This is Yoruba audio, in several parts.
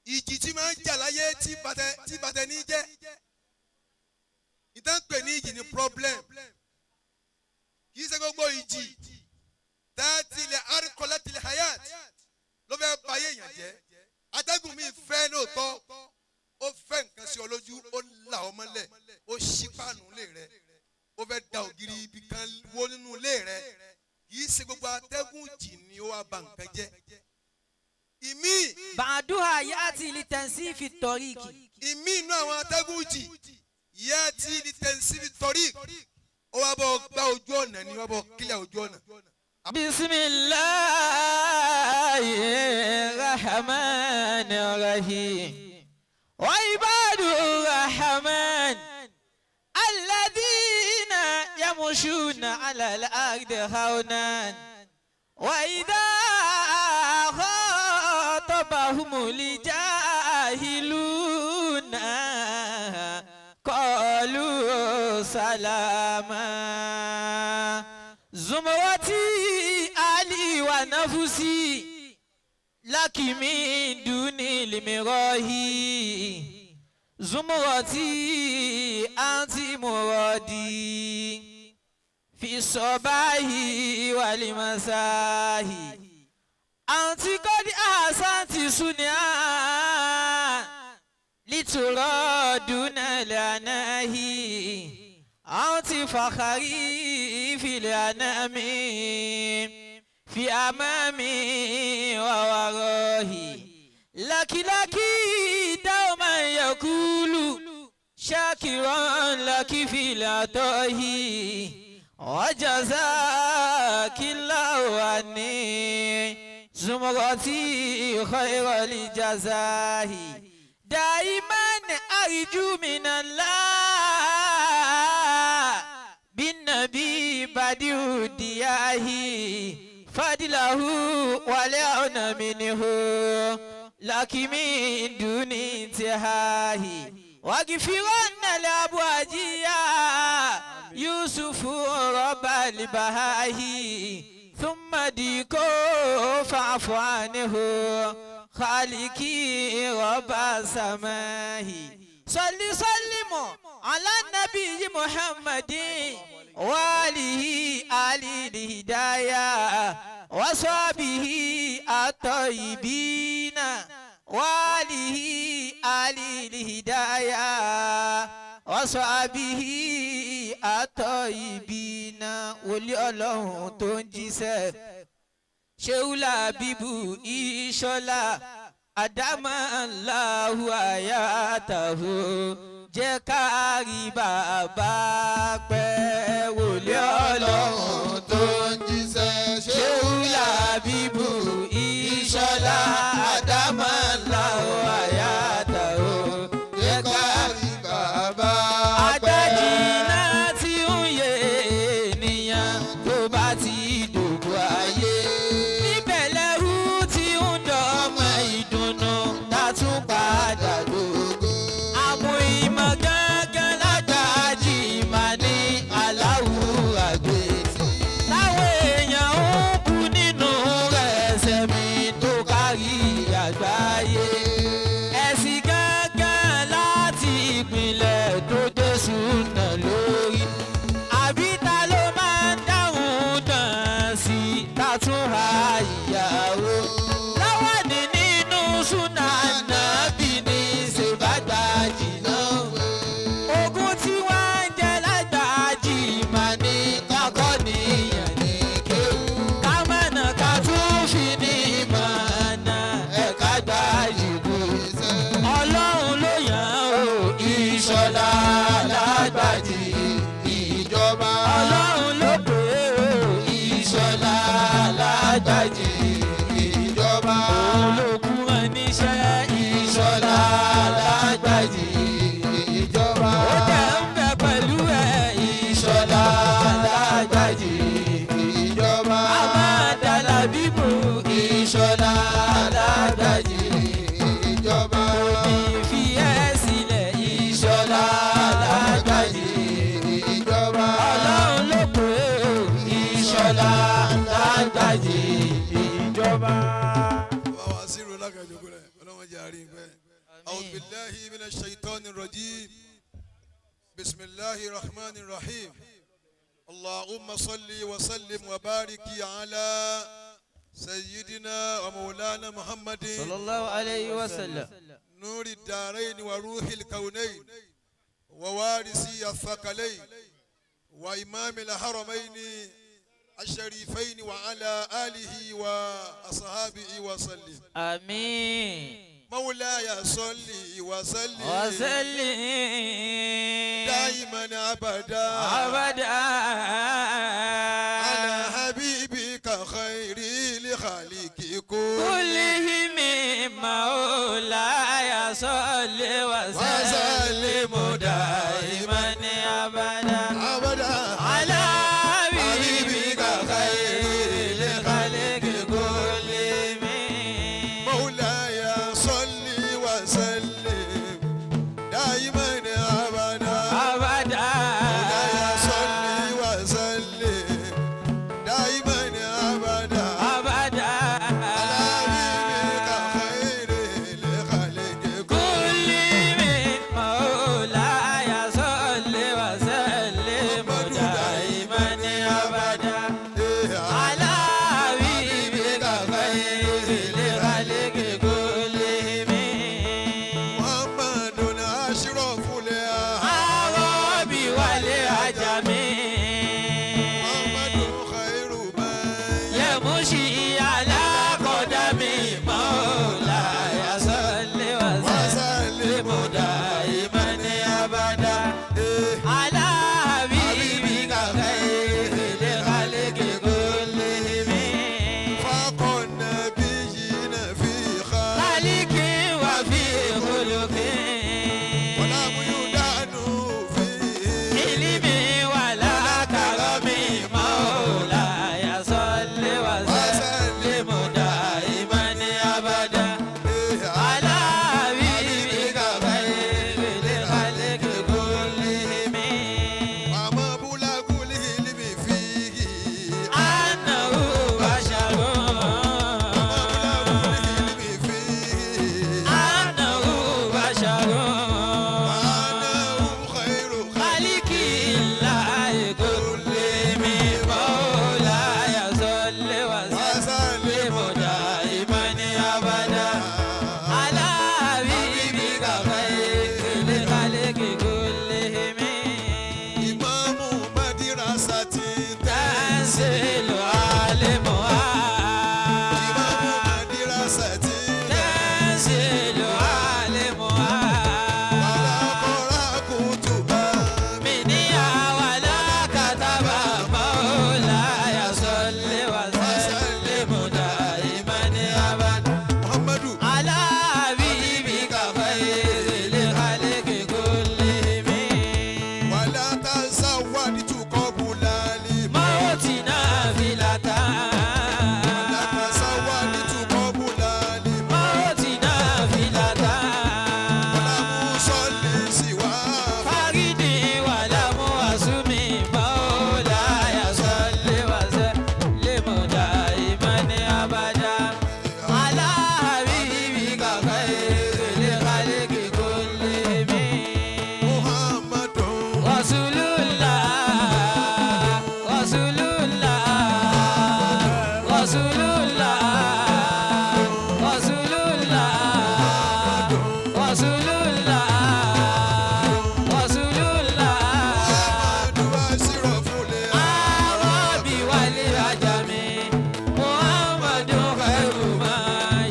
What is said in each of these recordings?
Ìjì tí máa ń jà láyé tí bàtẹ ní jẹ́. Ìtàn pè ní ìjì ní problem. Kì í ṣe gbogbo ìjì tẹ́tìlẹ̀ arikọ́lẹ́tìlẹ̀ hayat ló fẹ́ ba ayé èèyàn jẹ́. Atẹ́gùn mi fẹ́ lóòótọ́, ó fẹ́ nǹkan sí ọ lójú, ó là ọ mọ́lẹ̀, ó ṣí páànù ilé rẹ, ó fẹ́ da ògiri ibi kan wó nínú ilé rẹ. Kì í ṣe gbogbo atẹ́gùn jì ni ó wá ba nǹkan jẹ́. Ìmí بعدها يأتي لتنسيف الطريق. Ìmí inú àwọn atẹ́gùn jì yẹ ti ní tẹ̀síbi torí ó wá bọ̀ gba ojú ọ̀nà ni wọ́n bọ̀ kílẹ̀ ojú ọ̀nà. بسم الله الرحمن الرحيم وعباد الرحمن الذين يمشون على الأرض هونا وإذا خاطبهم الجاهلون قالوا سلاما. زمرتي علي ونفسي لك من دون المراه، زمرتي أنت مرادي في الصباح والمساء، أنت قد أحسنت صنعا لترادون الأناه، أنت فخري في الأنام في أمامي وورائي، لك لك دوما يقول شاكرا لك في العطاء، وجزاك الله عني زمرتي خير الجزاء. دائما أرجو من الله بالنبي بديع الدياه فضله والعون منه لك من دون انتهاء، واغفرن لأبواجيا يوسف رب البهاه، ثم ديكو فاعف عنه خالقي رب السماء. صل سلم على النبي محمد وآله آل الهداية وصحبه الطيبين، وآله آل الهداية وصحبه الطيبين. Wòlíì Ọlọ́run tó ń jíṣẹ́, Ṣéwúlà bíbù ìṣọ́lá àdámà ńláhu àyàtàhù, jẹ́ kárí bàbá pẹ́. Wòlíì Ọlọ́run tó ń jíṣẹ́, Ṣéwúlà bíbù ìṣọ́lá àdámà ńláhu àyàtàhù, jẹ́ kárí bàbá pẹ́. Adájìnà tí ń yé ènìyàn tó bá ti dògbò ayé. Níbẹ̀ lẹ́rú tí ń dọ́mọ ìdùnnú tá tún padà dògbò. Àmú ìmọ̀ gángan lágbàájì mà ní aláwù àgbè. Táwọn èèyàn ń bu nínú rẹ̀ sẹ́mi tó kárí àgbáyé. bẹ́ẹ̀. A'udhu billahi minash shaitani rajim. Bismillahir rahmanir rahim. Allahumma salli wa sallim wa bariki ala sayyidina wa maulana Muhammadin. Sallallahu alayhi wa sallam. نور الدارين وروح الكونين ووارثي الثقلين وإمام الحرمين الشريفين وعلى آله وأصحابه وسلم. آمين. مولاي صل وسلم وسلم دائما أبدا أبدا على حبيبك خير لخالق كلهم. مولاي صل وسلم دائما أبدا أبدا على حبيبك خير لخلق كلهم. مولاي صل وسلم دائما أبدا أبدا مولاي صل وسلم دائما أبدا أبدا على حبيبك خير لخلق كلهم. مولاي صل وسلم دائما أبدا على حبيبك خير لخلق كلهم. محمد أشرف العرب والعجم محمد خير من يمشي على قدم. مولاي صل وسلم دائما أبدا على حبيبك خير لخلق كلهم. فاق النبيين في خلق خلق وفي خلق ولم يدان فيه علم ولا كرم. مولاي صل وسلم دائما أبدا على حبيبك خير لخلق كلهم. وما بلغ العلم فيه أنه بشر وما بلغ العلم فيه أنه بشر وأنه خير خلق الله كلهم. مولاي صل وسلم دائما أبدا على حبيبك خير لخلق كلهم. إمام مدرسة تنزل عالمها إمام مدرسة تنزل عالمها ولا قرأ كتبا منها ولا كتب. مولاي صل وسلم دائما أبدا محمد على حبيبك خير لخلق كلهم. ولا تزودت قبل الموت موت نافلة ولا تزودت قبل الموت موت نافلة ولا مصلي سوى فريدي ولا مواسمي. مولاي صل وسلم دائما أبدا على حبيبك خير لخلق كلهم. محمد رسول الله رسول الله رسول الله رسول الله رسول الله رسول الله محمد أشرف العرب والعجم. محمد خير ما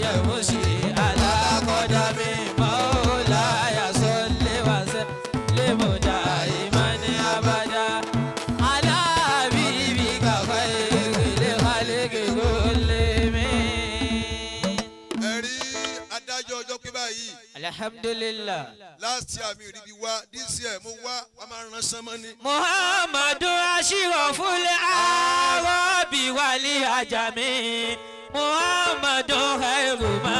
يمشي على قدم. مولاي صل وسلم دائما أبدا على حبيبك خير لخلق كلهم. Ẹ̀rí adájọ́ ọjọ́ pé báyìí Alhamdulillah. Last year mi ò ríbi wá, this year mo wá, wọ́n máa ń rán sánmọ́ ni. Muhammadu ashiraful arabi wal ajami. Muhammadu khairu ma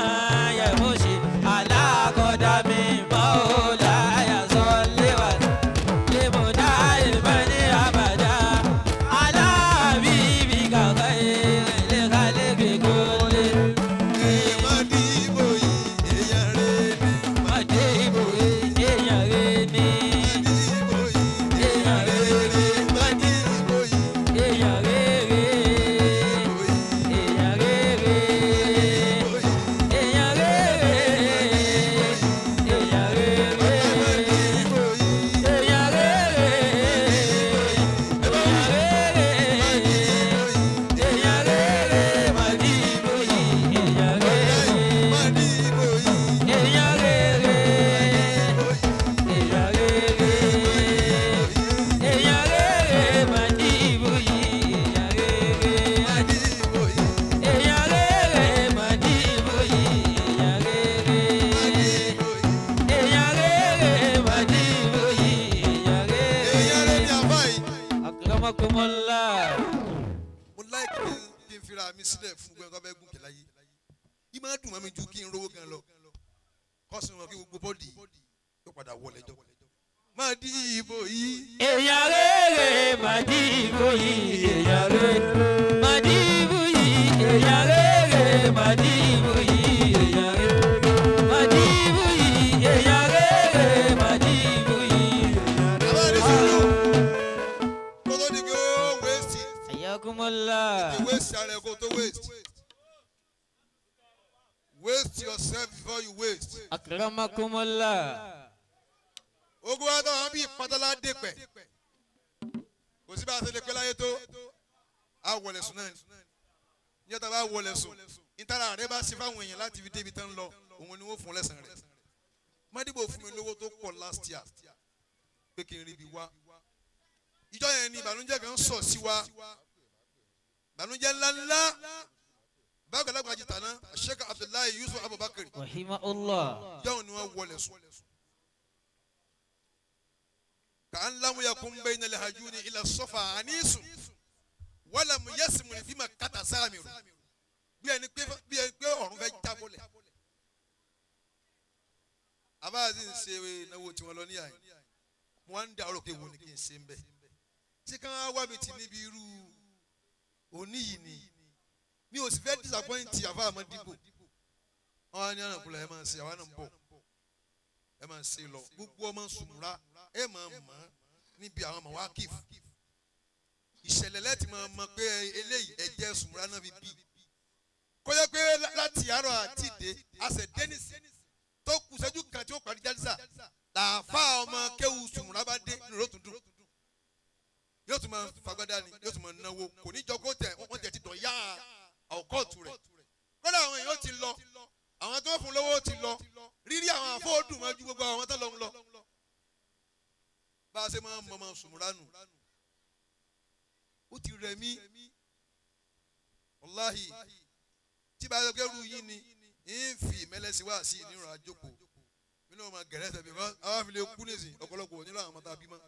yamushi ala qadami. Mawlaya salli wa sallim daiman abada ala habibika khairil khalqi kulli. Èèmọ̀ dìbò yìí èèyàn rẹ̀ dùn mọ́ mi ju kí n rówó gan lọ kọ́sùn wọn kí gbogbo bọ́ọ̀dì yóò padà wọlé jọ. Máa di ìbò yìí. Èèyàn rere màdìbò yìí, èèyàn rere màdìbò yìí, èèyàn rere màdìbò yìí, èèyàn rere màdìbò yìí, èèyàn rere màdìbò yìí. Àbá ní sùúrù kó tó di pé ó wéèsì. Ayakumullah. Tètè wéèsì ara ẹ̀ kó tó wéèsì. Waste yourself before you waste. Akramakumullah. Ogun wa táwọn bíi pátálá dèpẹ̀ kò sí bá a ṣe lè pẹ́ láyé tó a wọlé sùn náà ní ọ̀tá bá wọlé sùn nítara rẹ bá ṣe fáwọn èèyàn láti fi débi tán lọ òun ni wọ́n fún lẹ́sàn rẹ̀. Mọ́dìbò fún mi lówó tó pọ̀ last year pé kí n rí ibi wá. Ìjọ yẹn ni ìbànújẹ́ kan sọ̀ sí wa, ìbànújẹ́ ńláńlá báwo jìtà náà Sheikh Abdullahi Yusuf Abubakar Rahimahullah. jọ́hún ni wọ́n wọlé sùn. Ka'an lam yakun bayna al-hajuni ila safa anisu walam yasmun fi makkata samiru. Bí ẹni pé ọ̀run fẹ́ jábọ́lẹ̀. Abáàzí ń ṣe ìnáwó tiwọn lọ níyà yìí. Mo wá ń da ọ̀rọ̀ pé wo ni kí n ṣe ń bẹ̀. Tí ká wá mi tì níbi irú òní yìí ni. Mi ò sì fẹ́ disappoint àfa àmọ́ dìbò. Wọ́n á ní ànàkúlẹ̀ ẹ̀ máa ń ṣe àwa náà ń bọ̀. Ẹ máa ń ṣe lọ. Gbogbo ọmọ sùnmùrà ẹ máa mọ̀ níbi àwọn mọ̀wákìf. Ìṣẹ̀lẹ̀ lẹ́tì máa mọ̀ pé eléyìí ẹ̀jẹ̀ sùnmùrà náà fi bí. Kọjá pé láti àárọ̀ àti ìdè àṣẹ Dennis tó kù sẹ́jú kan tí ó parí jálísà làáfà ọmọ kéwu sùnmùrà bá dé nínú tún dùn. Yóò tún máa fagbádá ni yóò tún máa náwó kò ní jọ kó tẹ̀ wọ́n tẹ̀ ti dọ̀ yá àwòkọ́ọ̀tù rẹ̀. Kọ́dà àwọn èèyàn ti lọ, àwọn tó fún lówó ti lọ, rírí àwọn àfọ́ọ̀dùn máa ju gbogbo àwọn tó lọ ń lọ. Bá a ṣe máa ń mọ ọmọ sùnmùránù ó ti rẹ̀ mí wàláhì tí bá a sọ pé irú yín ni ń fi ìmẹ́lẹ́sí wá sí ìnira àjókòó mi náà máa gẹ̀rẹ́ ẹsẹ̀ bíkọ́ àwọn àfi lè kú nísìn ọ̀pọ̀lọpọ̀ ò nílò àwọn ọmọ tá a bí mọ́.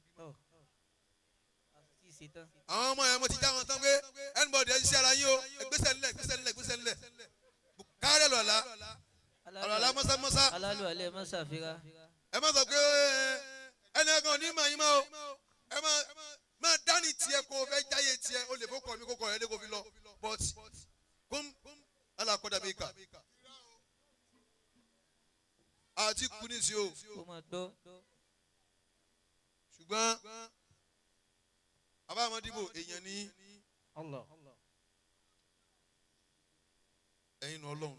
Àwọn ọmọ yẹn mo ti já wọn tán pé anybody ẹ ṣiṣẹ́ ara yín o, gbèsè ńlẹ̀ gbèsè ńlẹ̀ gbèsè ńlẹ̀ kárẹ̀ lọ́la ọ̀làlá mọ́sámọ́sá. Alálù alẹ́ mọ́sáfíra. Ẹ má sọ pé ẹni ẹ̀kan ò ní mọ̀ yín mọ́ o, ẹ má máa dání tiẹ̀ kó o fẹ́ jáyé tiẹ̀ o lè fọkọ̀ mi kókọ̀ rẹ̀ lé kó fi lọ but kún alákọ̀dà mi kà àti kú ní sí o. Ó máa gbọ́. Ṣùgbọ́n àbámọ́dìbò èèyàn ní Allah. ẹ̀yin nu ọlọ́run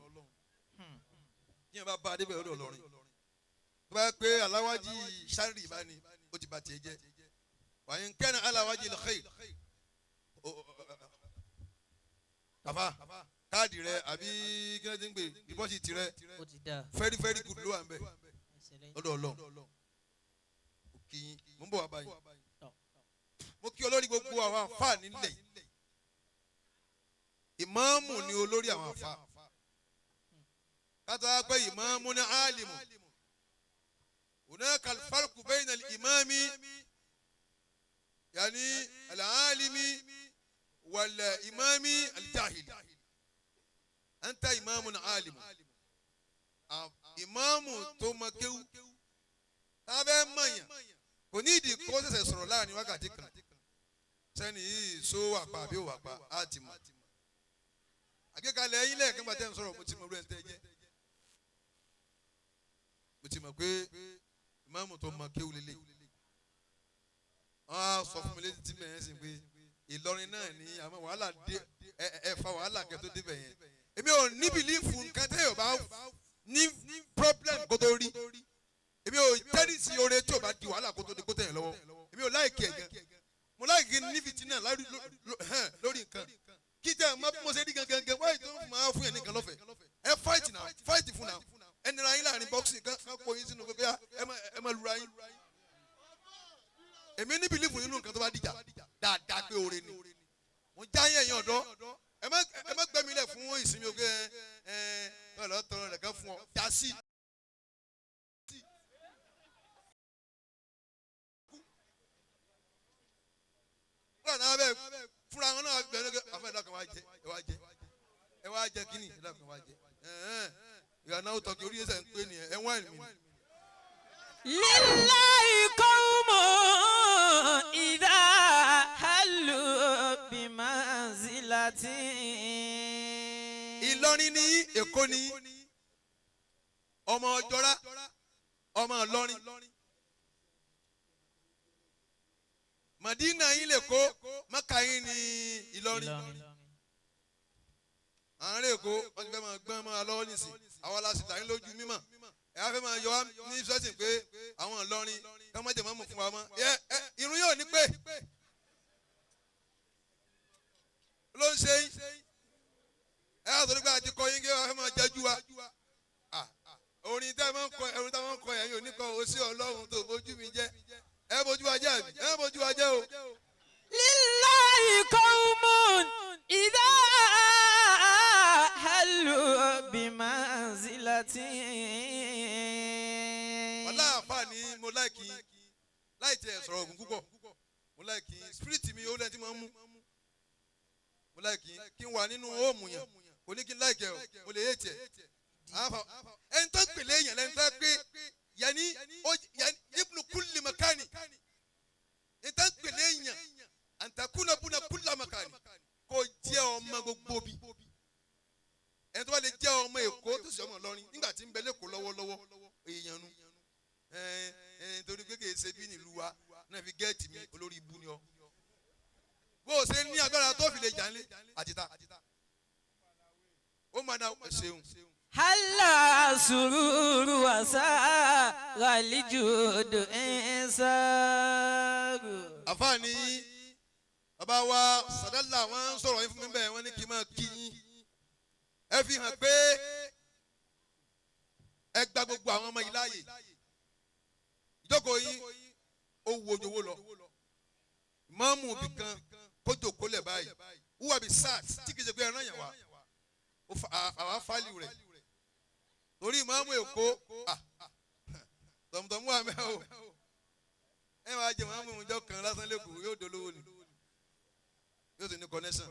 yíyan bá bá a débẹ̀ lọ́dọ̀ ọlọ́rin tó bá yẹ pé aláwájì sáré bá ní ó ti bá tiẹ̀ jẹ́ wàyí nkẹ́ni aláwájì lọ́kẹ́ kàfá káàdì rẹ àbí kí ló ti ń gbé dìbọ́sì tirẹ̀ Ó ti dáa. very very good ló wà ń bẹ̀ lọ́dọ̀ ọlọ́run kì í mò ń bọ̀ wá báyìí. Mo kí olórí gbogbo àwọn àfáà nílẹ̀ yìí. Ìmáàmù ni olórí àwọn àfáà. Kátó wá pé ìmáàmù ní álìmù. Hunaka al-farqu bayna al-imami yani al-alimi wal-imami al-jahili. Anta imamun alimu. Ìmáàmù tó mọ kéwú. Tábẹ́ mọ̀yàn kò ní ìdí kó ṣẹ̀ṣẹ̀ sọ̀rọ̀ láàrin wákàtí kan. Sẹ́ni yìí sọ wà pa àbí wà pa á ti mọ̀. Àgbékalẹ̀ ẹ̀yin lẹ́ẹ̀kan bá tẹ́ ń sọ̀rọ̀ mo ti mọ̀ orí ẹ̀ ń tẹ́ jẹ́. Mo ti mọ̀ pé ìmáàmù tó mọ kéwú lélẹ̀. Wọ́n á sọ fún mi létí tí mẹ́rin sì pé Ìlọrin náà ní àmọ́ wàhálà dé ẹ fa wàhálà kẹ́ tó débẹ̀ yẹn. Èmi ò ní bìlífù nǹkan tẹ́ yóò bá ní problem kó tó rí. Èmi ò tẹ́lí sí oore tí o bá di wàhálà kó tó di kó tẹ̀yìn lọ́wọ́. Èmi ò láìkí ẹ̀ gan. Mo láìkí ní fìtínà lórí nǹkan. Kí jẹ́ ẹ̀ mo ṣe rí gangan gan wáyé tó máa fún yẹn nìkan lọ́fẹ̀ẹ́. Ẹ fight now, fight fún now. Ẹ nira yín láàrin boxing kan kó yín sínú pé ẹ má lura yín. Èmi ní bìlífù nínú nǹkan tó bá dìjà dáadáa pé oore ni. Mo já yín ẹ̀yin ọ̀dọ́. Ẹ má gbẹ́mi lẹ̀ fún ìsinmi oge ẹ ẹ lọ́ tọrọ rẹ̀ kan fún ọ. Já sí. Fúnra náà bẹ fúnra wọn náà bẹ lóge àfẹ ẹ̀dá kan wá jẹ ẹ wá jẹ ẹ wá jẹ kínní ẹ̀dá kan wá jẹ You are now talking orí ẹsẹ̀ ń pè nìyẹn ẹ̀ wáìnì mi. لله قوم إذا حلوا بمنزلة Ìlọrin ní Èkó ní ọmọ ọjọ́ra ọmọ Ìlọrin Màdínà yín lè kó Mẹ́kà yín ní Ìlọrin àárín Èkó wọ́n ti fẹ́ máa gbọ́n máa lọ́wọ́ nísìn àwa la sì là ń lójú mímọ̀ ẹ wá fẹ́ máa yọ wá ní sọ́ọ̀sì pé àwọn Ìlọrin ká má jẹ̀ mọ́ mú fún wa mọ́ ẹ ẹ irun yóò ní pé ló ń ṣe yín ẹ wá sọ pé àti kọ yín kí wọ́n fẹ́ máa jẹ́jú wa orin tẹ́ máa ń kọ orin tẹ́ máa ń kọ ẹ̀yin ò ní kọ o sí Ọlọ́run tó bójú mi jẹ́ ẹ bójú wa jẹ́ àbí ẹ bójú wa jẹ́ o. لله قوم إذا حلوا بمنزلة wàhálà àfà ni mo láìkí láì tiẹ̀ sọ̀rọ̀ ògùn púpọ̀ mo láìkí spirit mi ó lẹ́ni tí mo ń mú mo láìkí kí n wà nínú hóòmù yẹn kò ní kí n láìkẹ́ o mo lè yé tiẹ̀ àfà ẹni tó pèlè yẹn lẹ́ni tó pé yanni ó yanni ibnu kulli makani ẹni tó pèlè yẹn àǹtakùnà bùnà kulla makani kò jẹ́ ọmọ gbogbo bi ẹni tó bá lè jẹ́ ọmọ Èkó tó sì ọmọ Ìlọrin nígbà tí ń bẹ lẹ́kọ̀ọ́ lọ́wọ́lọ́wọ́ èèyàn nu torí pé kìí ṣe bí nílùú wa náà fi gẹ́ẹ̀tì mi olórí ibu ni ọ. Bó o ṣe ní agbára tó fi lè jà ń lé àtìta. Ó máa na ṣeun. هلا سرور وسار الجود إنسار Àfààní bàbá wa Sàdálà wọn ń sọ̀rọ̀ yín fún mi bẹ́ẹ̀ wọ́n ní kí n máa kí yín. Ẹ fi hàn pé ẹ gba gbogbo àwọn ọmọ yìí láàyè. Ìjókòó yín ó wo ojowó lọ. Ìmáàmù ibì kan kó jòkó lẹ̀ báyìí. Wúwà bí SARS tí kìí ṣe pé ẹran yẹn wá. Àwa fálì rẹ̀. Torí ìmáàmù Èkó tọ̀mùtọ̀mù wà mẹ́ o. Ẹ máa jẹ ìmáàmù ìjọ kan lásán lẹ́kọ̀ọ́ yóò dolówó ni. Yóò sì ní connection.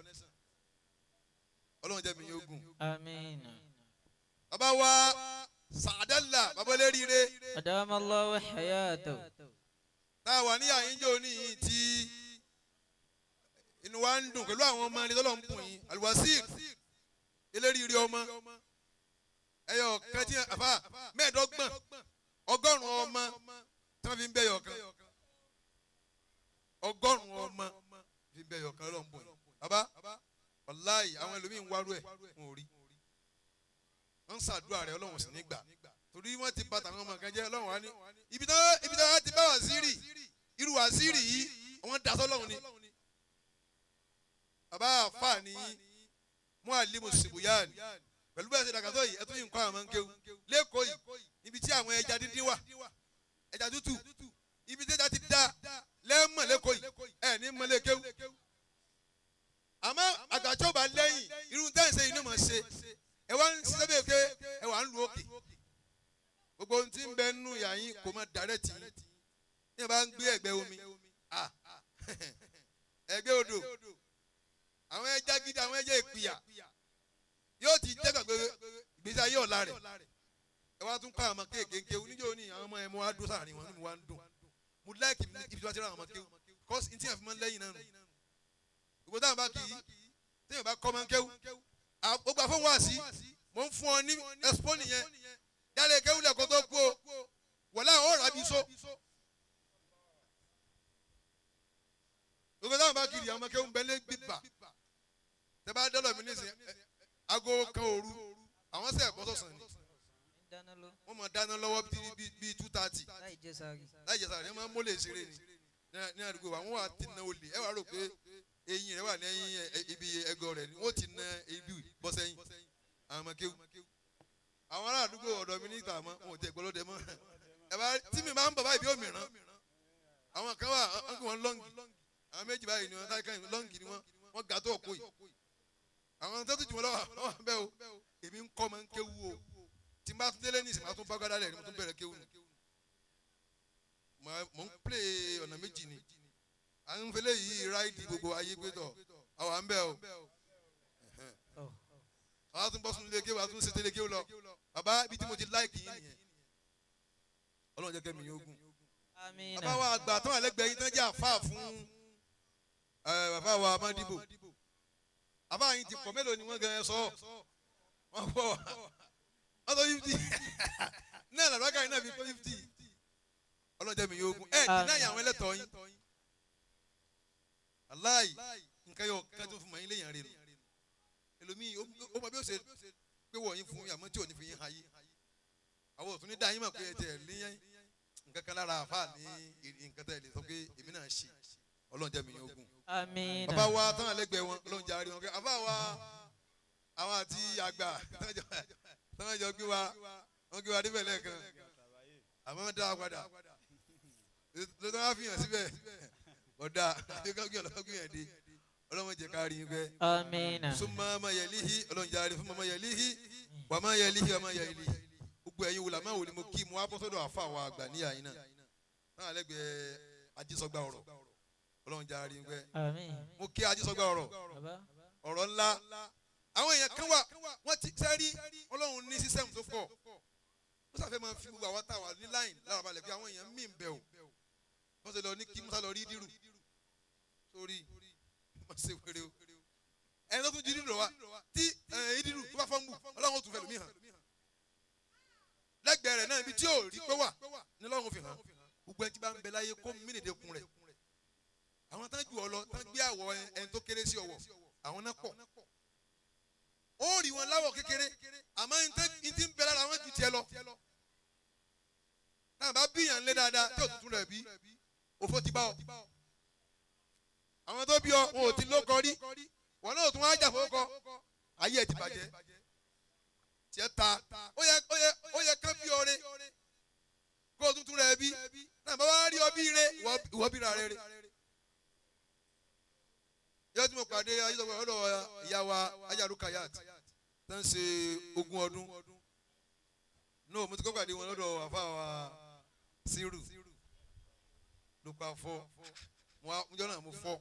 Ọlọ́run jẹ́ mi yóò gùn. آمين Bàbá wa Sàdálà bàbá eléríire أدام الله حياته tá a wà ní àyínjó ní yìí tí inú wa ń dùn pẹ̀lú àwọn ọmọ ẹni tọ́lọ̀ ń bùn yín Alwasir eléríire ọmọ ẹyọ kan tí àfà mẹ́ẹ̀ẹ́dọ́gbọ̀n ọgọ́rùn-ún ọmọ tí wọ́n fi ń bẹ́yọ̀ kan ọgọ́rùn-ún ọmọ fi ń bẹ́yọ̀ kan lọ́n bùn yín bàbá wàláì àwọn ẹlòmíín ń wárú ẹ̀ wọn ò rí wọ́n ń ṣàdúrà rẹ̀ Ọlọ́run sì ní gbà torí wọ́n ti bàtà àwọn ọmọ kan jẹ́ Ọlọ́run wa ní ibi tí wọ́n ti bá wàzírì irú wàzírì yìí wọ́n da sọ́lọ́run ni. Bàbá àfà ní mualimu sibuyan pẹ̀lú bẹ́ẹ̀ ṣe dàgbàsọ yìí ẹ tún yìí ń kọ́ àwọn ọmọ ń kéwu lẹ́kọ̀ọ́ yìí níbi tí àwọn ẹja díndín wà ẹja tútù ibi tí ẹja ti da lẹ́mọ̀ lẹ́kọ̀ọ́ yìí ẹ ní mọ́lẹ̀ kéwu. Àmọ́ àgbàjọ́ bá lẹ́yìn irú tẹ́ ń ṣe yìí ni mọ̀ ṣe ẹ wá ń ṣiṣẹ́ bẹ́ẹ̀ pé ẹ wà ń lu òkè gbogbo ohun tí ń bẹ nínú yà yín kò mọ dàrẹ́tì yín ní ẹ bá ń gbé ẹ̀gbẹ́ omi ẹ̀gbẹ́ odò àwọn ẹja gidi àwọn ẹja ìpìyà yóò ti jẹ́ gbàgbé ìgbésí ayé ọ̀la rẹ̀ ẹ wá tún kọ́ àwọn ọmọ kéèké oníjó ní àwọn ọmọ ẹ mo wá dúró sáàrin wọn ní mo wá ń dùn mo láìkì ibi tí wọ́n ti rán àwọn ọmọ kéwù kọ́sì ní tí yẹn fi máa ń lẹ́yìn náà nù gbogbo táwọn bá kì í tí yẹn bá kọ́ máa ń kéwù gbogbo àfọwọ́ àsí mo ń fún ọ ní expo nìyẹn yálẹ̀ kéwù lẹ́kọ̀ọ́ tó kú o wọ̀lá ọ̀ rà bí so. Gbogbo táwọn bá kiri àwọn ọmọ kéwù ń bẹ lé gbígbà tẹ bá dọ́lọ̀ mi nísìnyí aago kan òru àwọn sẹ̀ bọ́ sọ̀sán ni wọ́n máa dáná lọ́wọ́ bíi 2:30 láì jẹ sààrì. Láì jẹ sààrì wọ́n máa ń mólè ṣeré ni ní àdúgbò wa wọ́n wà ti na olè ẹ wà rò pé eyín rẹ̀ wà ní ibi ẹgọ rẹ̀ ni wọ́n ti na ibi bọ́ sẹ́yìn àwọn ọmọ kéwù àwọn ará àdúgbò ọ̀dọ̀ mi níta mọ́ wọn ò tẹ gbọ́lódé mọ́ ẹ bá tí mi máa ń bọ̀ báyìí bí òmìrán àwọn kan wà wọ́n kí wọ́n lọ́ǹgì àwọn méjì báyìí ni wọ́n táyì kan lọ́ǹgì ni wọ́n ga tó ọ̀kọ́ yìí àwọn tó tún jù wọ́n lọ́wọ́ àwọn bẹ́ẹ̀ o èmi ń kọ́ máa ń kéwú o tí n bá tún délé ní ìsìn máa tún bá gbádà lẹ̀ ni mo tún bẹ̀rẹ̀ kéwú ni mo ń plé ọ̀nà méjì ni à ń fẹlẹ́ yìí ráìdì gbogbo ayé pé tọ̀ àwa ń bẹ̀ o. Àwọn tún bọ́ sínú ilé kéwù, àtúnṣe tẹ́lẹ̀ kéwù lọ. Bàbá ibi tí mo ti láìkì yín nìyẹn. Ọlọ́run jẹ́ kẹ́mi yín ogun. Amina. Bàbá wa àgbà tán àlẹ́gbẹ̀ẹ́ yín tán jẹ́ àfáà fún bàbá wa Amadibo. Àfáà yín ti pọ̀ mélòó ni wọ́n gan sọ? Wọ́n pọ̀ wọ́n tó 50. Náà làbákà yín náà fi tó 50. Ọlọ́run jẹ́ mi yín ogun. Ẹ dínà yà àwọn ẹlẹ́tọ̀ọ́ yín. Aláì nǹkan yọ ká tó fún mọ̀ yín léyìn rẹ̀ nù. Ẹlòmíì ó mọ bí ó ṣe pé wọ̀ yín fún yín àmọ́ tí ò ní fi yín hayé. Àwọn òtún ní dá yín mọ̀ pé ẹ tiẹ̀ léyìn nǹkan kan lára àfa ní nǹkan tẹ̀ lè sọ pé èmi náà ṣe. Ọlọ́run jẹ́ mi yín ogun. Amina. Bàbá wa tán àlẹ́gbẹ̀ẹ́ wọn Ọlọ́run jẹ́ àárín wọn pé àfa wa àwọn àti àgbà tán jọ gbé wa wọ́n gbé wa débẹ̀ lẹ́ẹ̀kan àmọ́ dá wa padà ló tán wá fi hàn síbẹ̀ ọ̀dà àbíkọ́ gbé ọlọ́gbìn yẹn dé Ọlọ́run jẹ́ ká rí yín pẹ́. Amina. Summa ma yẹlihi Ọlọ́run jẹ́ àárín fún ma yẹlihi wà má yẹlihi wà má yẹlihi gbogbo ẹ̀yin wùlà máa wò ni mo kí mo wá bọ́ sọ́dọ̀ àfa wa àgbà níyà yín náà náà lẹ́gbẹ̀ẹ́ ajísọ́gbà ọ̀rọ̀ Ọlọ́run jẹ́ àárín pẹ́. Amin. Mo kí ajísọ́gbà ọ̀rọ̀ Bàbá. ọ̀rọ̀ ńlá àwọn èèyàn kan wà wọ́n ti sẹ́rí Ọlọ́run ní sísẹ́mù tó pọ̀ Musa fẹ́ máa fi gbogbo àwọn táwa ní láìn lára balẹ̀ pé àwọn èèyàn míì ń bẹ̀ o wọ́n ṣe lọ ní kí Musa lọ rí dírù sórí wọ́n ṣe wéré o ẹni tó tún jí dírù wa tí ìdírù tó bá fọ́nbù Ọlọ́run ó tún fẹ́ lómi hàn lẹ́gbẹ̀ẹ́ rẹ̀ náà ibi tí ò rí pé wà ní Ọlọ́run fi hàn gbogbo ẹni tí bá ń bẹ láyé kó mínìdẹ́kun rẹ̀ àwọn tán jù ọ lọ tán gbé àwọ̀ ẹni tó kéré sí ọwọ́ àwọn náà pọ̀ ó rí wọn láwọ̀ kékeré àmọ́ n ti ń bẹ lára wọn ju tiẹ̀ lọ náà bá bíyàn lé dáadáa tí òtútù rẹ̀ bí òfò ti bá ọ àwọn tó bí ọ wọn ò ti lókọ rí wọn náà tún wá jà fowókọ ayé ẹ ti bàjẹ́ tiẹ̀ ta ó yẹ kán bí ọrẹ kó o tuntun rẹ̀ bí náà bá wá rí ọ bí rẹ ìwọ bí ra rẹ rẹ yóò tí mo pàdé ayélujára ọ̀dọ̀ ìyá wa Ajaru Kayat tó ń ṣe ogún ọdún no mo ti kọ́ pàdé wọn lọ́dọ̀ àfa wa Siru ló pa fọ́ mo jọ́ náà mo fọ́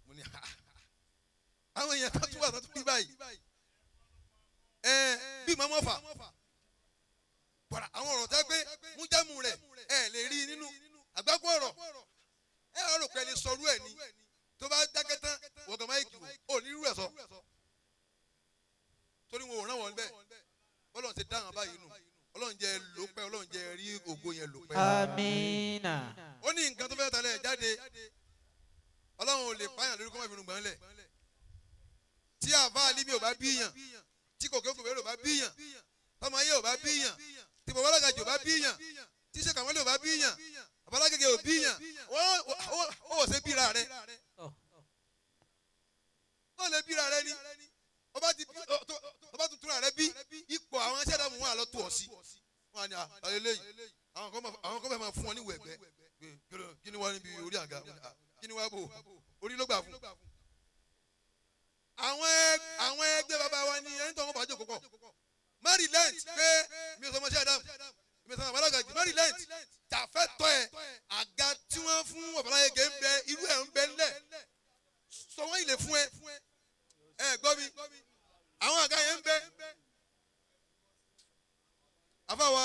mo ní ha àwọn èèyàn kan tún wà tó tún rí báyìí ẹ bí màmú ọ̀fà bọ̀dà àwọn ọ̀rọ̀ tẹ́ pé mújámù rẹ̀ ẹ lè rí nínú àgbákò ọ̀rọ̀ ẹ rò pé ẹ lè sọrú ẹ ní tó bá dákẹ́ tán wọ́n kàn máa kì í ò ní irú ẹ̀ sọ torí wọn ò rán wọn bẹ́ẹ̀ Ọlọ́run ti dáhùn báyìí nù Ọlọ́run jẹ́ lò pẹ́ Ọlọ́run jẹ́ rí ògo yẹn lò pẹ́. Amina. Ó ní nǹkan tó fẹ́ talẹ̀ jáde Ọlọ́run ò lè pààyàn lórí kó má fi irun gbọ̀n lẹ̀ tí àfa alimi ò bá bíyàn tí kòkè kòkè ò bá bíyàn tọmọ ayé ò bá bíyàn tí bàbá alágàjì ò bá bíyàn tí sèkàmọ́lẹ̀ ò bá bíyàn bàbá alágègè ò bíyàn ó ò ṣe bíra rẹ ó lè bíra rẹ ni ọba tuntun rẹ bí ipò àwọn aṣẹ́dàmú wọn àlọ́ tó ọ sí wọn à ní àlélẹ́yìí àwọn kan fẹ́ máa fún ọ ní wẹ̀gbẹ́ kí ni wọ́n níbi orí àga kí ni wọ́n bò orí ló gbà fún. Àwọn ẹgbẹ́ bàbá wa ni ẹni tó ń bá jókòó pọ̀ Maryland pé mi ò sọ ọmọọṣẹ́ Adam mi ò sọ ọmọ alágàjì Maryland tàfẹ́ tọ́ ẹ àga tí wọ́n fún ọ̀bàláyege ń bẹ irú ẹ̀ ń bẹ ńlẹ̀ sọ wọ́n ilé fún ẹ ẹ gbọ́ mi àwọn àga yẹn ń bẹ àfàwà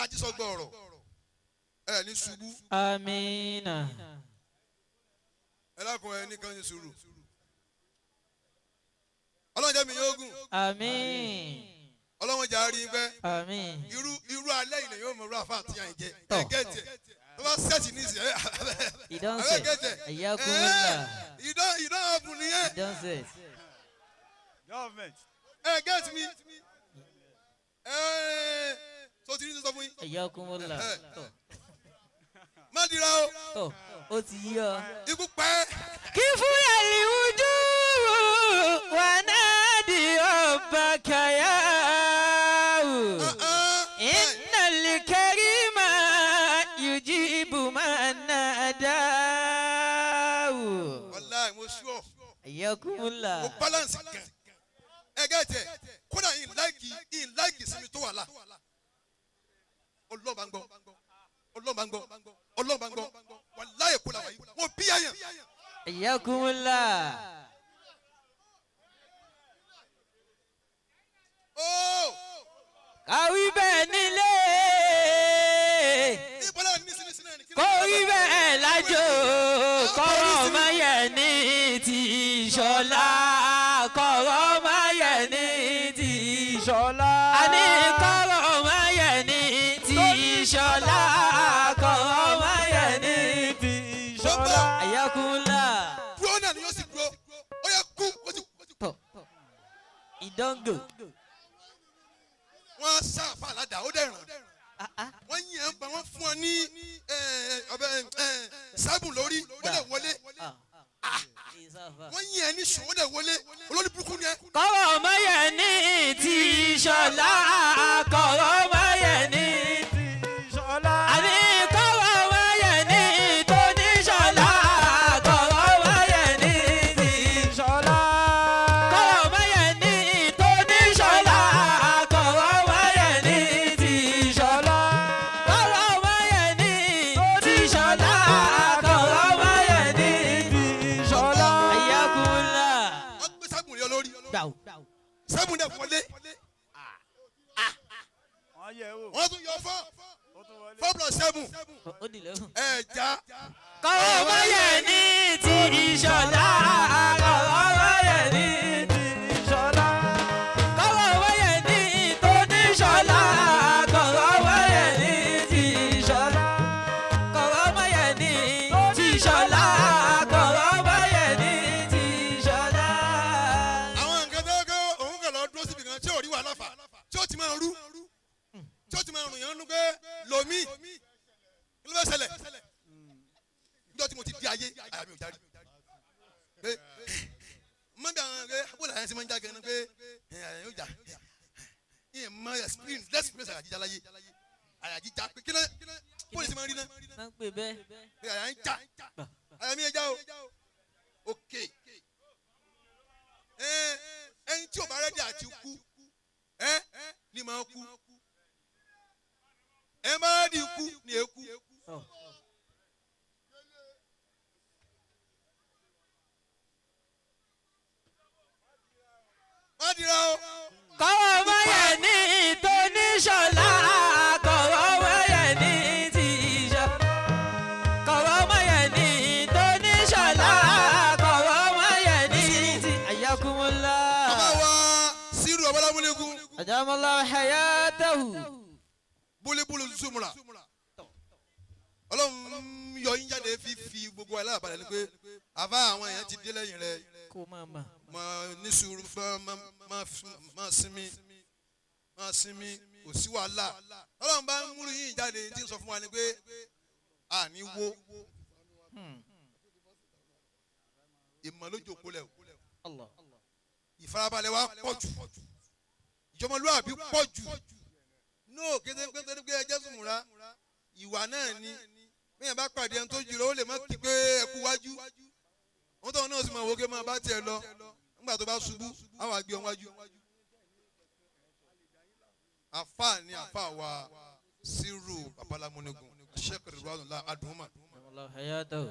ajísọgbọ ọ̀rọ̀ ẹ ní ṣubú. Amina. Ẹ lákun ẹ nìkan ní sùúrù. Ọlọ́run jẹ́ mi yóò gùn. Àmín. Ọlọ́run jẹ́ àárín pẹ́. Àmín. Irú alẹ́ ilẹ̀ yóò mọ irú àfa àti àyìn jẹ. Ẹ gẹ́tẹ̀ tó bá sẹ́ẹ̀tì ní ìsìn. Ìdánsẹ̀. Ẹ̀yà kúrúlà. Ìdán ààbò nìyẹn. Ìdánsẹ̀. Government. Ẹ gẹ́tì mi. Ẹ tó ti ní sọ fún yín. Ẹ̀yà kúrúlà. Má dira o. Tọ́ ó ti yí ọ. Ikú pẹ́. Kí fúyà lè wújú wà náà di ọba kàyà o. Innal karima yujibu man nadahu. Wàláì mo sure. Ayakumula. Mo balance gan. Ẹ gẹ́tẹ̀ kódà yín láìkì sinmi tó wà lá. Ọlọ́ba ń gbọ́. Ọlọ́ba ń gbọ́. Ọlọ́ba ń gbọ́. Wàláì kó la wà yìí. Mo bí àyàn. Ayakumula. Kọ́rọ̀ máyẹ̀ ní ti Ìṣọ̀lá. Kọ́rọ̀ máyẹ̀ ní ti Ìṣọ̀lá. Àní kọ́rọ̀ máyẹ̀ ní ti Ìṣọ̀lá. Kọ́rọ̀ máyẹ̀ ní ti Ìṣọ̀lá. Ayakunla. Dúró náà ni yóò sì dúró. Ó yẹ kú ó sì Tọ̀. Ìdángo. Wọ́n á sá àfa àládàá ó dẹ̀ ràn. Wọ́n yìn ẹ́ ń pa wọ́n fún ọ ní ọbẹ̀ sábùn lórí ó dẹ̀ wọlé. Wọ́n yìn ẹ́ ní sùn ó dẹ̀ wọlé. Olórí burúkú ni ẹ. Kọ́rọ̀ máyẹ̀ ní ti Ìṣọ̀lá. Kọ́rọ̀ máyẹ̀ ní ti Ìṣọ̀lá. Àní kọ́rọ̀ máyẹ̀ ní tó ní Ìṣọ̀lá. Kọ́rọ̀ máyẹ̀ ní ti Ìṣọ̀lá. Kọ́rọ̀ máyẹ̀ ní tó ní Ìṣọ̀lá. Kọ́rọ̀ máyẹ̀ ní ti Ìṣọ̀lá. Kọ́rọ̀ máyẹ̀ ní ti Ìṣọ̀lá. Kọ́rọ̀ máyẹ̀ ní ti Ìṣọ̀lá. Ayakunla. Wọ́n gbé sábùn lé ọ lórí. Gbàù. Sábùn dẹ̀ wọlé. Wọ́n yẹ̀ wò. Wọ́n tún yọ fọ́ Ó tún wọlé. 4 + 7. Ó dìlẹ̀ fún. Ẹ̀ já. Kọ́rọ̀ máyẹ̀ ní ti Ìṣọ̀lá. Kọ́rọ̀ máyẹ̀ ní ti Ìṣọ̀lá. Kọ́rọ̀ máyẹ̀ ní tó ní Ìṣọ̀lá. Kọ́rọ̀ máyẹ̀ ní ti Ìṣọ̀lá. Kọ́rọ̀ máyẹ̀ ní ti Ìṣọ̀lá. Kọ́rọ̀ máyẹ̀ ní ti Ìṣọ̀lá. Àwọn nǹkan tó kọ́ òun kàn lọ dúró síbi kan tí ò rí wàhálà fà tí ó ti máa rú tí ó ti máa rùn yẹn nú pé lomi kí ló fẹ́ ṣẹlẹ̀ níjọ́ tí mo ti di ayé àyà mi ò jáde pé mọ bí àwọn pé bó làyẹn ṣe máa ń já gan-an pé àyà yóò já ìyẹn mọ experience experience àyà jíjá láyé àyà jíjá pé kí ló bó lè ṣe máa rí náà Máa ń pè bẹ́ẹ̀. pé àyà ń já àyà mi yẹn já o ok ẹni tí o bá rẹ́dí àti kú ẹ ni máa kú ẹ má rẹ́dí kú ni ẹ kú. Má dira o. Kọ́rọ̀ máyẹ̀ ní tó ní Ìṣọ̀lá. Kọ́rọ̀ máyẹ̀ ní ti Ìṣọ̀lá. Kọ́rọ̀ máyẹ̀ ní tó ní Ìṣọ̀lá. Kọ́rọ̀ máyẹ̀ ní ti Ayakumula. Bàbá wa Sírù Ọbálámúlégún Ajamala hayatahu. búlíbúlù zumura Ọlọ́run yọ yín jáde fi gbogbo aláàbàlẹ̀ ni pé àbá àwọn èèyàn ti dé lẹ́yìn rẹ̀. Kó máa mà. Ma ní sùúrù fún ma ma sinmi ma sinmi kò sí wàhálà. Ọlọ́run bá ń múlò yín jáde tí ń sọ fún wa ni pé àní wo ìmọ̀ lójú òpó lẹ̀ o. Allah. Ìfarabalẹ̀ wa pọ̀ jù, ìjọmọlúwàbí pọ̀ jù. No kété kété pé ẹjẹ́ sùnmùrà ìwà náà ni bẹ́ẹ̀ bá pàdé ẹni tó jùlọ ó lè má kí pé ẹ kú wájú wọ́n tó náà sì máa wò ó ké máa bá tiẹ̀ lọ nígbà tó bá ṣubú àwọn àgbẹ̀ wọn wájú. Àfa ni àfa wa Sírù Babalámúnigun Sheikh Ridwanullah Aduma Ajamala hayatahu.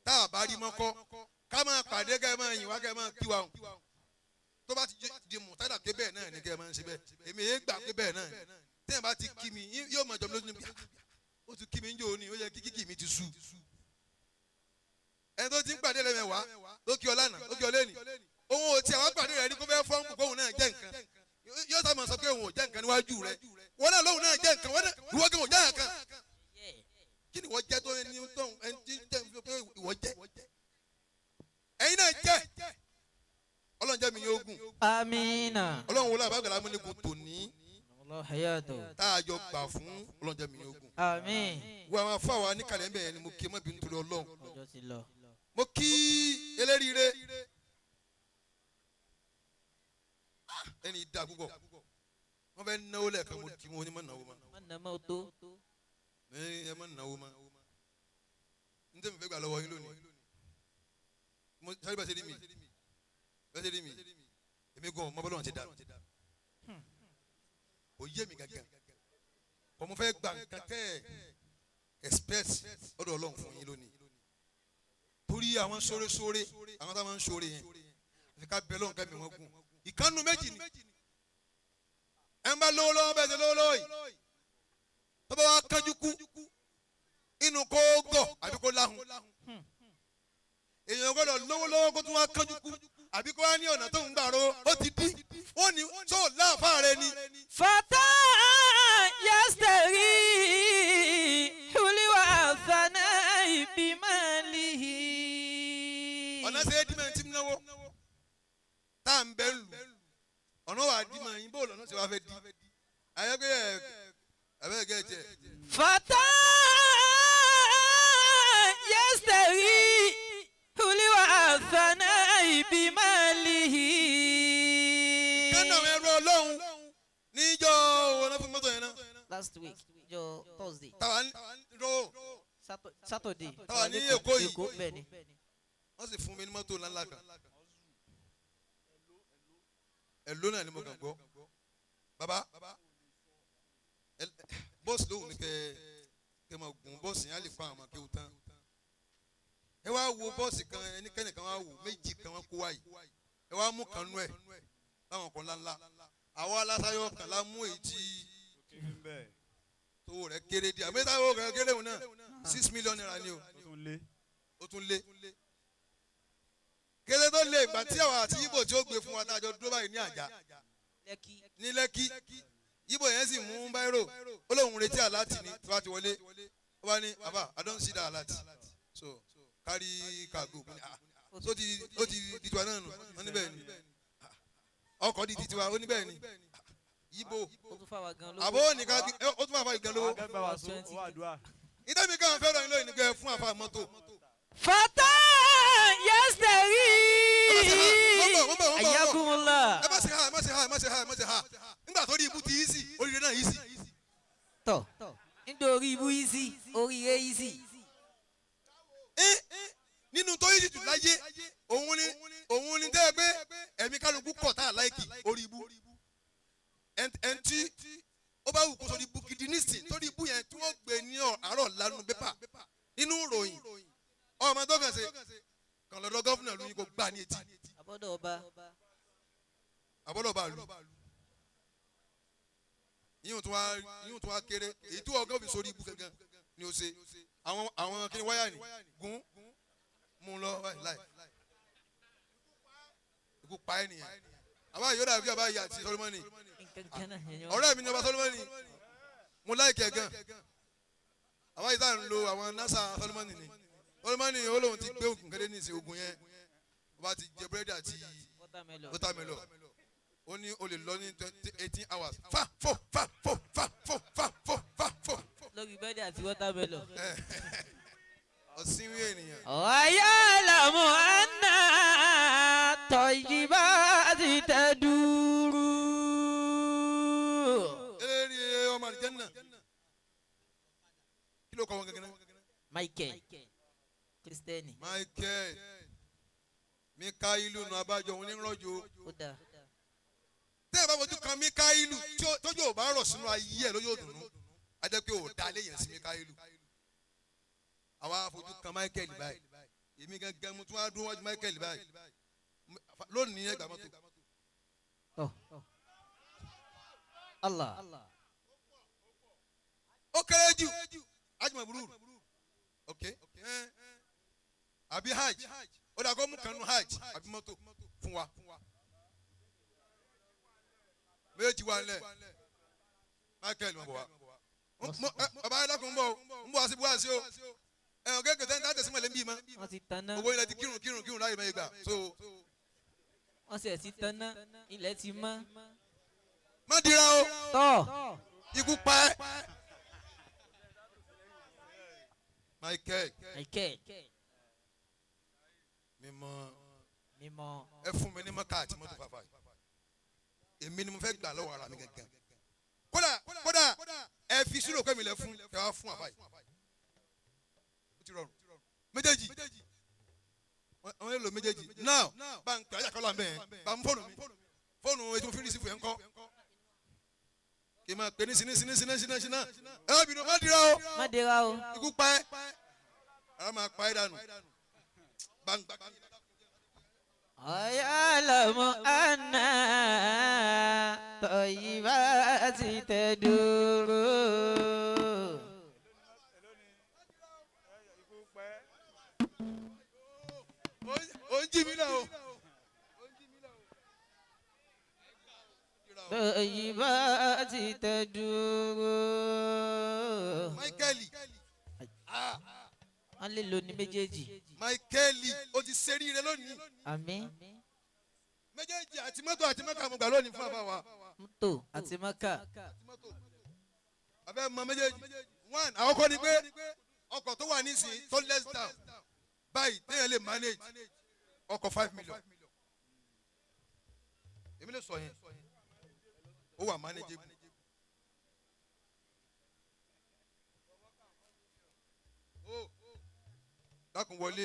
tá a bá rí mọ́kọ́ ká máa pàdé ká máa yìn wá ká máa kí wa o tó bá ti di mùtádà pé bẹ́ẹ̀ náà ni ká máa ń ṣe bẹ́ẹ̀ èmi yéé gbà pé bẹ́ẹ̀ náà ni téèyàn bá ti kí mi yóò máa jọ mi lójú níbi ó ti kí mi ń jò ní ó yẹ kí kíkì mi ti sú ẹni tó ti ń pàdé lẹ́mẹ̀wá ló kí ọ lánàá ló kí ọ lẹ́nìí òun ò tí àwọn pàdé rẹ̀ ní kó fẹ́ fọ́ọ̀mù kóun náà jẹ́ nǹkan yóò sá máa sọ pé òun ò jẹ́ nǹkan níwájú rẹ̀ wọn náà lóun náà jẹ́ nǹkan wọn náà ìwọ gan ò jẹ́ nǹkan kí ni ìwọ jẹ́ tó ẹni tó ẹni tí jẹ́ pé ìwọ jẹ́ ẹ̀yin náà jẹ́ Ọlọ́run jẹ́ mi ní ogun Amina. Ọlọ́run wọlé àbágbàlá amúnigun tòní Ajamala hayatahu. tá a jọ gbà fún Ọlọ́run jẹ́ mi ní ogun Àmín. wo àwọn afọ àwa níkàlẹ̀ ń bẹ̀ yẹn ni mo kí ẹ má bínú torí Ọlọ́run Ọjọ́ ti lọ. mo kí eléríire ẹni dá púpọ̀ wọ́n fẹ́ náwó lẹ́ẹ̀kan mo kí wọn onímọ̀ náwó ma Má nà mọ́ tó. ẹ má náwó ma n tẹ́ mi fẹ́ gbà lọ́wọ́ yín lónìí mo sáré bá ṣe rí mi bá ṣe rí mi èmi gan ọmọ bọ́lá ti dà mí kò yé mi gangan kò mo fẹ́ gbà nǹkan tẹ́ ẹ̀ expect ọ̀dọ̀ Ọlọ́run fún yín lónìí torí àwọn sóresóre àwọn táwọn ń sóre yẹn àfi ká bẹ lọ́hùn kẹ́mi wọn gùn ìkànnù méjì ni ẹ̀ ń bá lówó lọ́wọ́ bẹ́ẹ̀ ṣe lówó lọ́wọ́ yìí tó bá wá kánjú kú inú kó gọ̀ àbí kó láhùn. lówó lọ́wọ́ kó tún wá kánjú kú àbí kó wá ní ọ̀nà tó ń gbà ro ó ti dí ó ní tó láàfáà rẹ ni. فتى يشتري حلو الثناء بماله Ọ̀nà ṣe é dí mẹ́rin tí ń náwó tá à ń bẹ́ lù ọ̀nà wà á dí mọ́ yín bó lọ́nà ṣe wá fẹ́ dí ayẹ́pẹ́ ẹ̀ abẹ́rẹ́ gẹ̀ẹ́jẹ̀. فتى يشتري حلو الثناء بماله Kánà àwọn ẹrú ọlọ́run níjọ́ òun náà fún mọ́tò yẹn náà. Last week, jọ Thursday, Táwa ń ro Saturday. Táwa ní Èkó yìí. Èkó bẹ́ẹ̀ ni. Wọ́n sì fún mi ní mọ́tò ńláńlá kan. Ẹ̀ló náà ni mo kàn gbọ́. Bàbá bọ́ọ̀sì ló wù mí kẹ́ máa gùn bọ́ọ̀sì yẹn á lè fa àwọn akéwù tán. Ẹ wá wo bọ́ọ̀sì kan ẹnikẹ́ni kan wá wò méjì kan wá kó wá yìí. Ẹ wá mú kan nú ẹ̀ láwọn kan ńláńlá. Àwa aláṣayọ̀ kan lá mú èyí tí tówó rẹ̀ kéré díẹ̀. Àmì táwọn rẹ̀ kéré òun náà ₦6 million ni o. Ó tún lé. Kéré tó lé ìgbà tí àwọn àti Ibo tí ó gbé fún wa tá a jọ dúró báyìí ní àjà Lẹ́kì. ní Lẹ́kì. Ibo yẹn sì mú báírò ó lóun retí àláàtì ni tí wàá ti wọlé. Ó bá ní bàbá, I don't see that alert, so carry cargo. Mo ní, ah, so ti ó ti di tiwa náà nù. Wọ́n ní bẹ́ẹ̀ ni. Ah, ọkọ̀ di tiwa. Ó ní bẹ́ẹ̀ ni. Ibo Ó tún fáwa gan lówó. àbó nìkan ó tún máa fa ìgan lówó. Ìdẹ́mi kan fẹ́ràn yín lóyún ní kẹ́ fún àfa mọ́tò. Fata yasitari. Mo ń bọ̀, mo ń bọ̀, mo ń bọ̀, mo ń bọ̀. Ayakumula. Ẹ má ṣe ha, ẹ má ṣe ha, ẹ má ṣe ha, ẹ má ṣe ha. Nígbà tó rí ibú ti easy, oríire náà easy. Tọ̀ nítorí ibú easy, oríire easy. Ẹ nínú tó easy jù láyé, òun ni tẹ́ ẹ pé ẹ̀mí kálukú kọ̀ tá a láìkì orí ibú. Ẹn tí ó bá wù kó sórí ibú gidi nísìn torí ibú yẹn tí wọ́n gbé ní àárọ̀ lánàá pépà nínú ìròyìn ọmọ tó kàn ṣe kàn lọ́dọ̀ gọ́fúnà lóyún kó gbà ní etí. Àbọ̀dọ̀ ọba. Àbọ̀dọ̀ bá lù yíyún tó wá kéré èyí tó ọgá òfin sórí ibú gangan ni ó ṣe àwọn kí ni wáyà ni gún mú un lọ láì ikú pa ẹ nìyẹn. Àbá yóò dàbí àbá yìí àti Solomoni. Ọ̀rẹ́ mi ni ọba Solomoni, mo láìkẹ́ gan. Àbá yìí tá à ń lo àwọn NASA Solomoni ni Solomoni ó lóun ti gbé ògùn kéde ní ìsìn ògùn yẹn ọba ti jẹ búrẹ́dì àti watermelon ó ní o lè lọ ní 18 hours fa fo fa fo fa fo fa fo fa fo. Lórí búrẹ́dì àti watermelon. Ọ̀sìnwé ènìyàn. Ọ̀yá làmú àná tọ̀yìnbá ti tẹ̀ dúró. Eré ọmọ àlìjẹ́nà kí ló kọ́ wọn gẹ́gẹ́ náà. Michael Kristẹni. Michael Mikailu nu abájọ òun ní rọ́jò. Ó dáa. Tẹ́ ẹ bá fojú kan Mikailu tójú ò bá rọ̀ sínú ayé ẹ̀ lójú òdùnnú ajẹ́ pé ò da léyìn sí Mikailu. Àwa fojú kan Michael báyìí, èmi gangan mo tún wá dún wájú Michael báyìí lónìí ẹgbàá mọ́tò. Allah. Ó kéré jù ajumọ̀ burú ok àbí hajj ó dà kó mú kanu hajj àbí mọ́tò fún wa méjì wà nílẹ̀. Michael mọ̀ bọ̀ wá bàbá ayélujára ń bọ̀ ń bọ̀ wá sí buwá sí o ẹ̀ ọ̀gá kẹtẹ́ ń tàtẹ̀sí mọ̀lẹ́ ń bí ma Wọ́n ti tanná. Owó ilẹ̀ ti kírun kírun kírun láyé mẹ́yẹ gbà so. Wọ́n sì ti tanná, ilẹ̀ ti mọ́. Má dira o. Tọ́. Ikú pa ẹ́. Michael. Michael. Mímọ́. Mímọ́. Ẹ fún mi ní mọ́kà àti mọ́tò fàfà yìí. Èmi ni mo fẹ́ gbà lọ́wọ́ ara mi gangan. Kódà kódà ẹ fi sílò pé mi lẹ fún ẹ wá fún àfà yìí. Ó ti rọrùn. Méjèèjì. Wọ́n lè lo méjèèjì. Now bá ń pè ajá kọ́lá mbẹ́ yẹn. Bá ń fóònù mi. Fóònù ètò fírísì fún yẹn kọ́. Kì í máa pè ní sinú sinú sinú sinú sinú. Ẹ má bínú, má dira o. Má dira o. Ikú pa ẹ́. Ara máa pa ẹ́ dànù. Gbangba. Ọ̀yálàmú àná tọ̀yìnbá ti tẹ̀ dúró. Ó ń الطيبات تدور. Michael Wọ́n lè lò ní méjèèjì. Michael ó ti ṣe ríire lónìí. Àmín. Méjèèjì àti mọ́tò àti mọ́kà mo gbà lónìí fún àbá wa. Mọ́tò àti mọ́kà. Àti mọ́tò. Abẹ́ mọ méjèèjì. One, àkọ́kọ́ ni pé ọkọ̀ tó wà nísìnyí tó less down báyìí téèyàn lè manage ọkọ̀ 5 million. Èmi lè sọ yẹn, ó wà manageable. Ó dákun, wọlé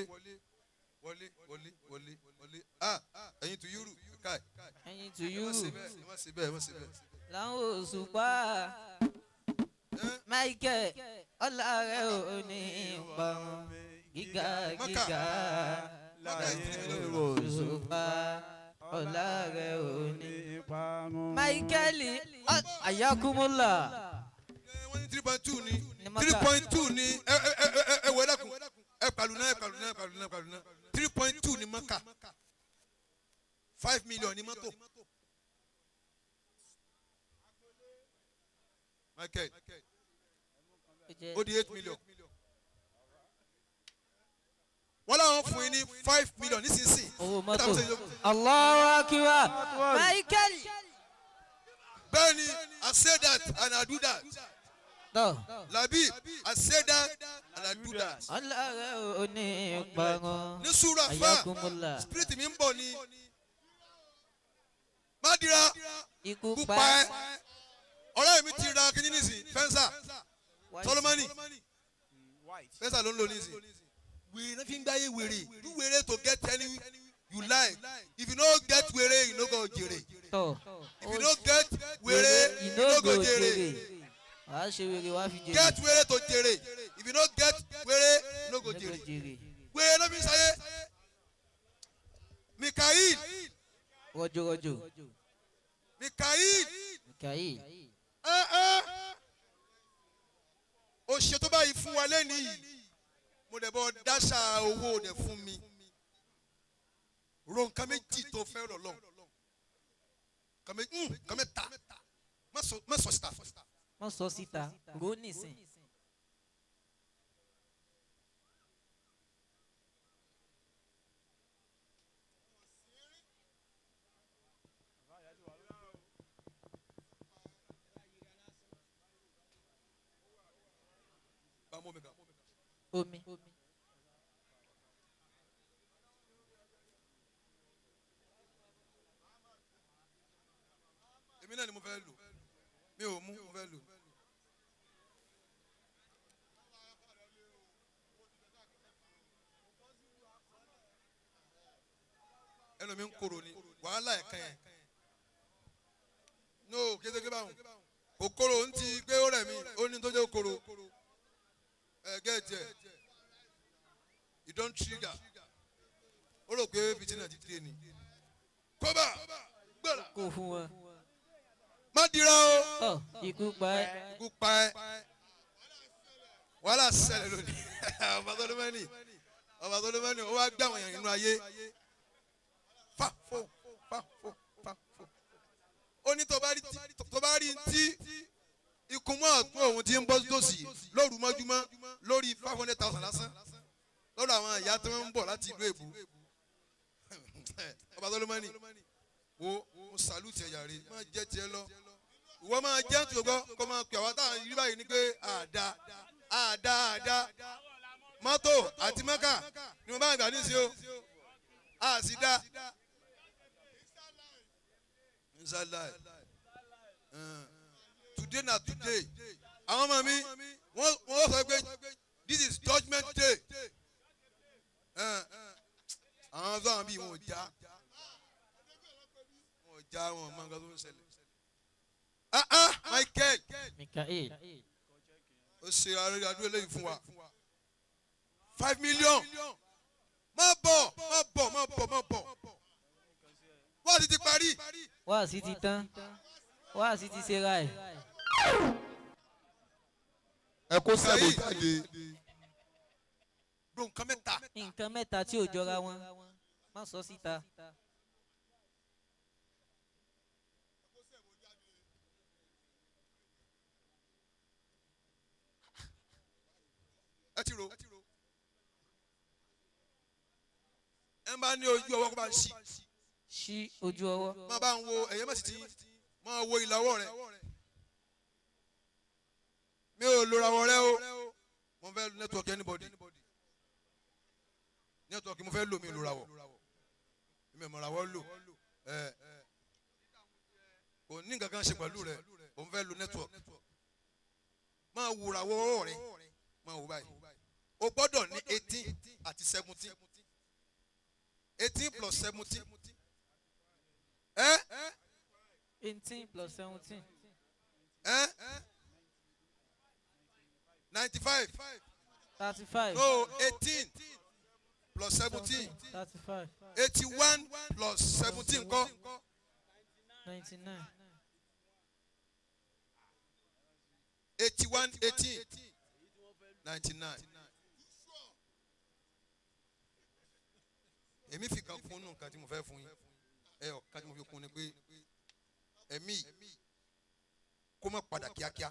wọlé wọlé wọlé wọlé. Ah, ẹ̀yin tó yúrù káì. Ẹyin tó Ẹ má yúrù. ṣe bẹ́ẹ̀, ẹ má ṣe bẹ́ẹ̀, ẹ má ṣe bẹ́ẹ̀. Làwọn òṣùpá. Ẹ́, Michael ọlá rẹ̀ ò ní parun. Gíga Mọ́kà. gíga. Mọ́kà is 3 million. Òṣùpá ọlá rẹ̀ ò ní. Michael ayakumula. Ẹ, wọ́n ní 3.2 ní Ní Mọ́kà. 3.2 ní. Ẹ ẹ ẹ ẹ ẹ wọ, ẹ dákun, ẹ pàlù náà, ẹ pàlù náà, ẹ pàlù náà, ẹ pàlù náà. 3.2 ní Mọ́kà, 5 million ní mọ́tò. Michael, ó di 8 million. Wọ́n láwọn fún yín ní 5 million nísinsìnyí. Owó mọ́tò. Allahu akbar. Michael. Bẹ́ẹ̀ni, I say that and I do that. Tọ́. Labi, I say that and I do that. Ọlá rẹ̀ ò ní parun. Ní sùúrù àfà, Ayakumula. spirit mi ń bọ̀ ni má dira. Ikú Kú pa. Pa ẹ́. Ọ̀rẹ́ mi ti ra kíní nísìn, Venza Solomoni, Venza ló ń lò nísìn. Wèrè náà fi ń gbáyé, wèrè. Do wèrè to get any you like. If you no get wèrè, you no go jèrè. Tọ́. If you no get wèrè, you no go jèrè. Wàá ṣe wèrè, wàá fi jèrè. Get wèrè to jèrè. If you no get wèrè, you no go You no go jèrè. jèrè. Wèrè ló fi ń sáyé. Mikael. Rọjòrọjò. Mikael. Mikael. Ẹ ẹ, o ṣe tó báyìí fún wa lẹ́nu yìí, mo dẹ̀ bọ́ dáṣà owó dẹ̀ fún mi. Ro nǹkan méjì tó fẹ́ rọ̀ lọ, nǹkan mẹ́ta, má sọ síta. Wọ́n sọ síta ró nísìn. Bá mú mi kà. Omi. Èmi náà ni mo fẹ́ lò, mi ò mú, mo fẹ́ lò. Ẹnu mi ń korò ni wàhálà ẹ̀kan yẹn. No kétéké báwọn kò kóró ń ti gbé ó rẹ̀ mi, ó ní tó jẹ́ kóró ẹ̀ gẹ́ẹ̀tì ẹ̀. You don trigger. Ó rò pé fìtínà ti dé ni kóbá gbọ́dọ̀. Kó fún wọn. Má dira o. Tọ́, ikú pa ẹ́. Ikú pa ẹ́. Wàhálà ṣẹlẹ̀ lónìí. Ọba tó ló mẹ́ni, ọba tó ló mẹ́ni, ó wá gbé àwọn èèyàn nínú ayé fa fo fa fo fa fo. Ó ní tó bá rí tí ikú mọ́ ọ̀tún òun ti ń bọ́ tòsí lóru mọ́júmọ́ lórí 500,000 lásán lọ́dọ̀ àwọn ìyá tí wọ́n ń bọ̀ láti ìlú èbó. Ọba tó ló mẹ́ni, wo mo salute ẹ̀yà rẹ̀, má jẹ́ tiẹ̀ lọ, ìwọ máa jẹ́ tó gbọ́ kó máa pè àwọn táwọn yìí báyìí ni pé àdá àdá àdá mọ́tò àti mọ́kà ni mo bá gbà nísìnyí o, a sì dá inside life. Today na today. Àwọn ọmọ mi wọ́n sọ pé this is judgement day. Àwọn tó àwọn bíi wọn ò já, wọn ò já, wọn ò mọ nǹkan tó ń ṣẹlẹ̀. Ah ah, Michael. Mikael. Ó ṣe àdúrà eléyìí fún wa, 5 million. Má bọ̀, má bọ̀, má bọ̀, má bọ̀, wọ́n ti parí. Wáàsí ti tán, wáàsí ti ṣe ra ẹ̀. Ẹ kó sẹ́bù jáde. Ro nǹkan mẹ́ta. Nǹkan mẹ́ta tí ò jọra wọn, má sọ síta. Ẹ ti ro. Ẹ bá ní ojú ọwọ́ kó bá ń ṣí. Ṣí ojú ọwọ́. Máa bá ń wo ẹ̀yẹ́ mẹ́sì tí máa wo ìlà ọwọ́ rẹ̀. Mi ò lo rawọ́ rẹ o. Mo fẹ́ network anybody. Network mo fẹ́ lò mi ò lo rawọ́. Mi ò mọ̀ rawọ́ lò. Kò ní nǹkan kan ṣe pẹ̀lú rẹ̀. Mo fẹ́ lo network. Máa wo rawọ́ ọwọ́ rẹ̀. Máa wo báyìí. O gbọ́dọ̀ ní 18 àti 17. 18 plus 17. 18 plus 17. 95. 35. No, 18 plus 17. 35. 81 plus 17 ńkọ́? 99. 81 18 99. Èmi fi kan kún nǹkan tí mo fẹ́ fún yín. Ẹ ọ̀kan tí mo fi kún ni pé ẹ̀mí kó má padà kíákíá.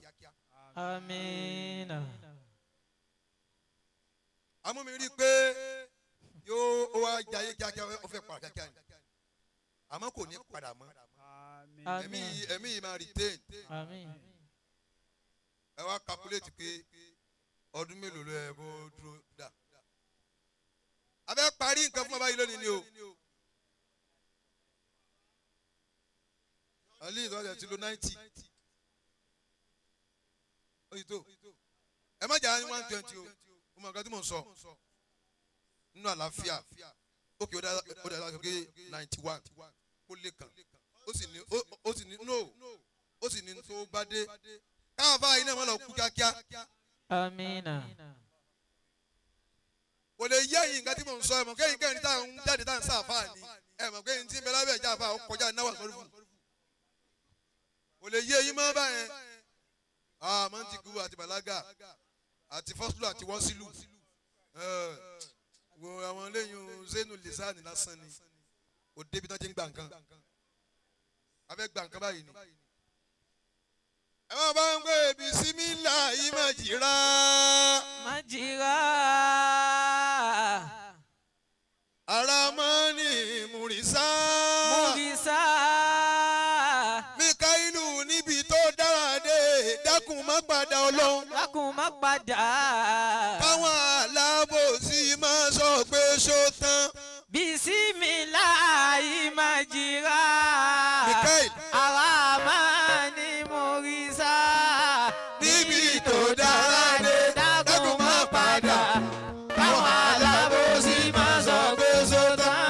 Amina. Àmọ́ mi rí i pé yóò ó wá jayé kíákíá ó fẹ́ padà kíákíá ni. Àmọ́ kò ní padà mọ́. Ẹ̀mí yìí máa retain. Àmín. Ẹ wá calculate pé ọdún mélòó ló yẹ kó dúró dà. A fẹ́ parí nǹkan fún bàbá yìí lónìí ni o. Ali ìtọ́jà ti lo 90. Ó ti tó. Ẹ má jà ní 120 o. Mo mọ nǹkan tí mò ń sọ. Nínú àlàáfíà. Ókè ó dá sọ pé 91. Ó lé kan. Ó sì ní no. Ó sì ní tó bá dé. Káwọn fáyín náà má lọ kú kíákíá. Amina. Kò lè yé ẹ̀yin nǹkan tí mò ń sọ. Ẹ mọ̀ kẹ́yìn kẹ́yìn tá à ń jáde tá à ń sáfà ni. Ẹ mọ̀ kẹ́yìn tí ń bẹ lábẹ́ ìjà àfà ó kọjá náwó àsọ̀rọ̀ fún. Kò lè yé eyín mọ́ báyẹn. Mọ́ntìkú àti bàlágà àti fọ́sùlù àti wọ́sílù. Wo àwọn lẹ́yìn zenu lisani lásán ni. Kò débi tán ti ń gba nǹkan. A fẹ́ gba nǹkan báyìí ni. Ẹ máa bá ń gbé bisimilahi majira. Majira. Aramani murisa. Murisa. Mikailu níbi tó dára dé, dákun má padà Ọlọ́run. Dákun má padà. Káwọn alábòsí máa sọ pé ṣó tán. Bisimilahi majira. Mikael. Aramani murisa. Níbi tó dára dé, dákun má padà. Káwọn alábòsí máa sọ pé ṣó tán.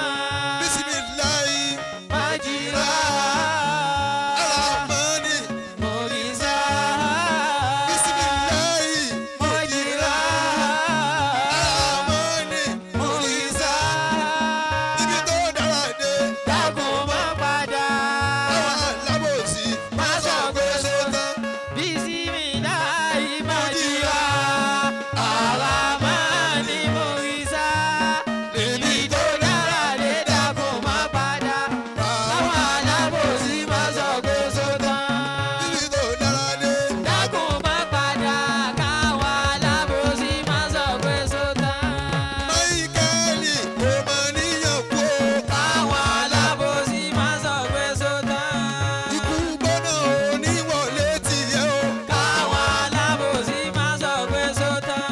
Bisimilahi Majira. Aramani Murisa. Bisimilahi Majira. Aramani Murisa. Níbi tó dára dé, Dákun má padà. káwọn alábòsí máa sọ pé ṣó tán. Bisimilahi majira. Aramani murisa. Níbi Níbi tó dára dé, dákun má padà. Káwọn alábòsí má sọ pé ṣó tán. Níbi tó dára dé. Dákun má padà. Káwọn alábòsí má sọ pé ṣó tán. Máíkẹ́lì kò mọ níyàn kú o. Káwọn alábòsí má sọ pé ṣó tán. Ikú gbóná oníwọlé tìyẹ́ o. Káwọn alábòsí má sọ pé ṣó tán.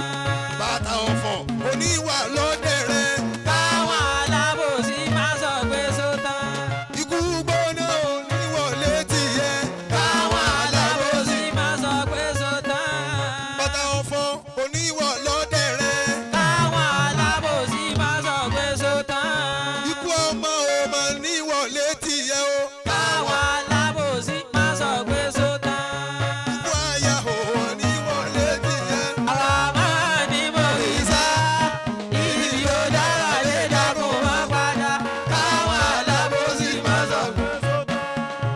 Bàtà ọ̀fọ̀ oníwà lọ́dẹ̀ rẹ̀. Káwọn alábòsí má sọ pé ṣó tán. Ikú gbóná oníwọlé tìyẹ́. Káwọn alábòsí má sọ pé ṣó tán. Bàtà ọ̀fọ̀ oníwà lọ́dẹ̀ rẹ̀. Káwọn alábòsí má sọ pé ṣó tán. Ikú ọmọ ò mọ níwọlé tìyẹ́ o. Káwọn alábòsí má sọ pé ṣó tán. Ikú aya ò mọ níwọlé tìyẹ́. Àràmánì mọ̀rìsá, ibi ó dára lé dákun má padà. Káwọn alábòsí má sọ pé ṣó tán.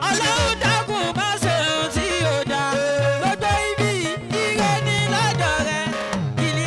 Ọlọ́run dákun má ṣe ohun tí ò dá. Gbogbo ibi ire ní lọ́dọ̀ rẹ̀. Ilé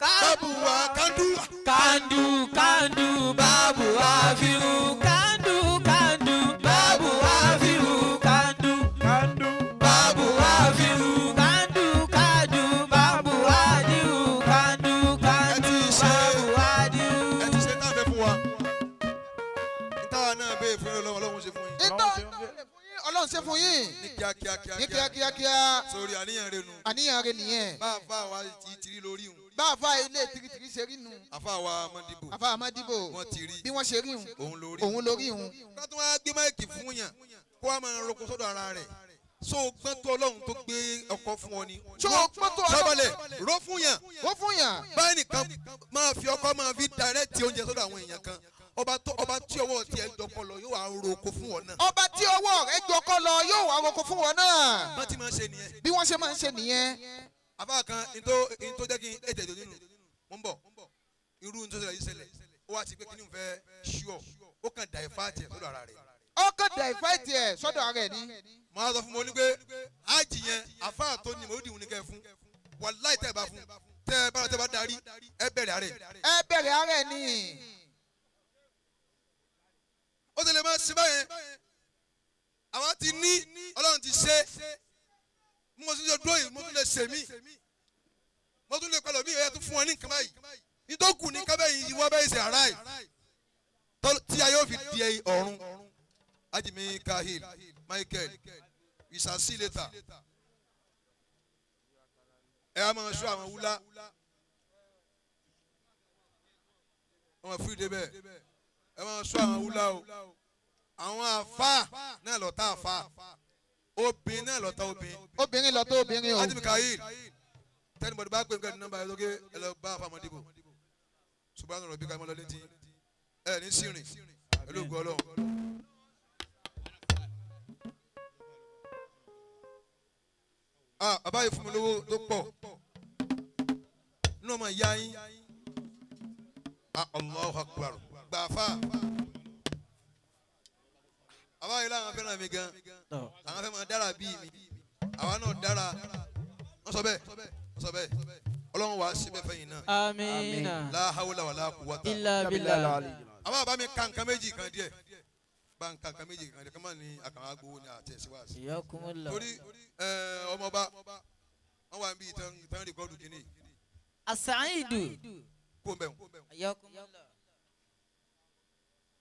Báàbù wa kandu. Kandu kandu babu afiru kandu kandu babu afiru kandu Kandu. babu afiru kandu kandu babu adiu kandu kandu babu adiu. Ẹ ti ṣe táwọn fẹ́ fún wa. Ìtawà náà bẹ́ẹ̀ fún yín lọ́wọ́ Ọlọ́run ṣe fún yín. Ìtọ́ Ọlọ́run ṣe fún yín. Ní kíákíá Ní kíákíá. kíákíá. Sórí àníyàn rẹ nu. Àníyàn rẹ nìyẹn. Bá a fa wa ti tiri lórí hun. Bá a fa ilé tìrìtìrì ṣe rí nu. Àfa wa Mọ́dìbò. Àfa Amadibo. Wọ́n ti rí. Bí wọ́n ṣe rí hun. Òun lórí. Òun lórí hun. Ká tún wá gbé máìkì fún yàn kó wá máa roko sọ́dọ̀ ara rẹ̀. So gbọ́n tó Ọlọ́run tó gbé ọkọ fún ọ ni. Ṣó o gbọ́n tó Ọlọ́run? Sábàlẹ̀ ró fún yàn. Ó fún yàn. Báyìí nìkan máa fi ọkọ máa fi dàrẹ́tì oúnjẹ sọ́dọ̀ àwọn èèyàn kan. Ọba tó ọba tí ọwọ́ tiẹ̀ dọ́kọ lọ yóò wá roko fún ọ náà. Ọba tí ọwọ́ rẹ̀ jọkọ́ lọ yóò wá roko fún wọn náà. Wọ́n ti máa ń ṣe nìyẹn. Bí wọ́n ṣe máa ń ṣe nìyẹn. Àfa kan ntó ntó jẹ́ kí n ètò ètò nínú mo ń bọ̀ irú ntó ṣẹlẹ̀ yìí ṣẹlẹ̀ ó wá ti pé kíní fẹ́ ṣúọ̀ ó kàn dà ìfá tiẹ̀ sọ́dọ̀ ara rẹ̀. Ó kàn dà ìfáìtì ẹ̀ sọ́dọ̀ ara ẹ̀ ní. Mo á sọ fún mo ní pé ájì yẹn àfa tó ní mo dìhun ní kẹ́ fún wàláì tẹ́ ẹ bá fún tẹ́ ẹ bá tẹ́ ẹ bá darí ẹ bẹ̀rẹ̀ àárẹ̀. Ẹ bẹ̀rẹ̀ ara ẹ̀ ní. Ó ti lè máa ṣe báyẹn àwa ti ní Ọlọ́run ti ṣe mo tún lè dúró yìí mo tún lè ṣe mí mo tún lè pẹlú mi ìyẹn tún fún wọn ní nǹkan báyìí nítòkù ní kábẹ́ yìí wọ́n bẹ́ẹ̀ ṣe àráì tí a yóò fi di ọ̀run. Ajimi Kahil Michael, we shall see later. Ẹ á máa ṣọ́ àwọn wúlá wọn fún ìdè bẹ́ẹ̀ ẹ máa ṣọ́ àwọn wúlá o. Àwọn àfa náà lọ́tà àfa, obìnrin náà lọ́tà obìnrin. Obìnrin lọ tó obìnrin o. Ajimi Kahil tẹnubọdì bá pè nǹkan ní nọ́mbà yẹn lókè ẹ lọ bá àfàmọdìbò ṣùgbọ́n àwọn ọ̀rọ̀ bí ká mọ́ lọ létí ẹ ní sírìn pẹ̀lú ògùn Ọlọ́run. Ah, bàbá yìí fún mi lówó tó pọ̀ nínú ọmọ ìyá yín. Ah, Allahu Akbar gbàfà. Bàbá yìí láwọn fẹ́ràn mi gan, àwọn fẹ́ máa dára bíi mi, àwa náà dára. Wọ́n sọ bẹ́ẹ̀, wọ́n sọ bẹ́ẹ̀. Ọlọ́run wàá ṣe bẹ́ẹ̀ fẹ́yìn náà. Amina. La hawla wala quwwata. Illa billah. Àwọn bàbá mi ka nǹkan méjì kan díẹ̀, bá nǹkan kan méjì kan díẹ̀ kí wọ́n ní àkàrà gbowó ní àti ẹ̀sìn wáàsí. Iyakumullah. Torí ọmọọba wọn wà níbi ìtàn rìkọ́dù kìíní. Asaidu. Kó mbẹ́ wọn. Iyakumullah.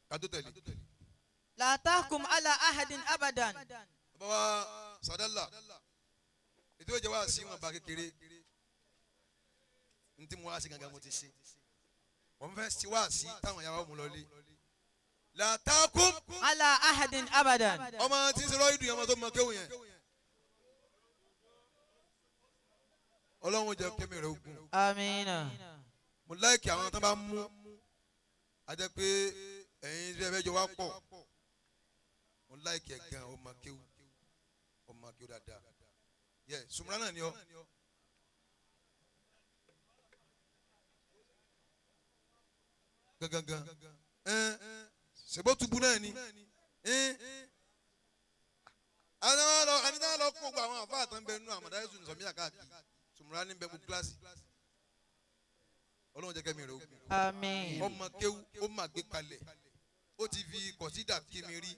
Kátó tẹ̀lé. La tahkum ala ahadin abadan. Bàbá wa Sadala ètò ìjọba wá sí wọn bá kékeré ntí mo wá sí gangan mo ti ṣe wọn fẹ́ sí wá sí táwọn yàrá wọn mú lọlé. La tahkum ala ahadin abadan. Ọmọ tí ń sọ̀rọ̀ ìdùn yẹn ọmọ tó mọ kéwù yẹn. Ọlọ́run jẹ́ kémi rẹ̀ ogun. Amina. Mo láìkì àwọn tó bá mú a jẹ́ pé ẹ̀yin tí ẹ fẹ́ jọ wá pọ̀. Mo láìkì ẹ̀ gan, ọmọ kéwù ọmọ kéwù dáadáa. Yẹ sùmùrà náà ni ọ. Gangan sèbó tubu náà ni. Àwọn lọ kó gbogbo àwọn àfa àtàn bẹ nínú àmàdá yéṣu nìsọmíà káàkiri sùmùrà ní bẹ gbogbo kíláàsì. Ọlọ́run jẹ́ kẹ́mi rẹ̀ ogun. Àmín. Ọmọ kéwú ó mà gbé kalẹ̀ ó ti fi kọ̀sídà kí mi rí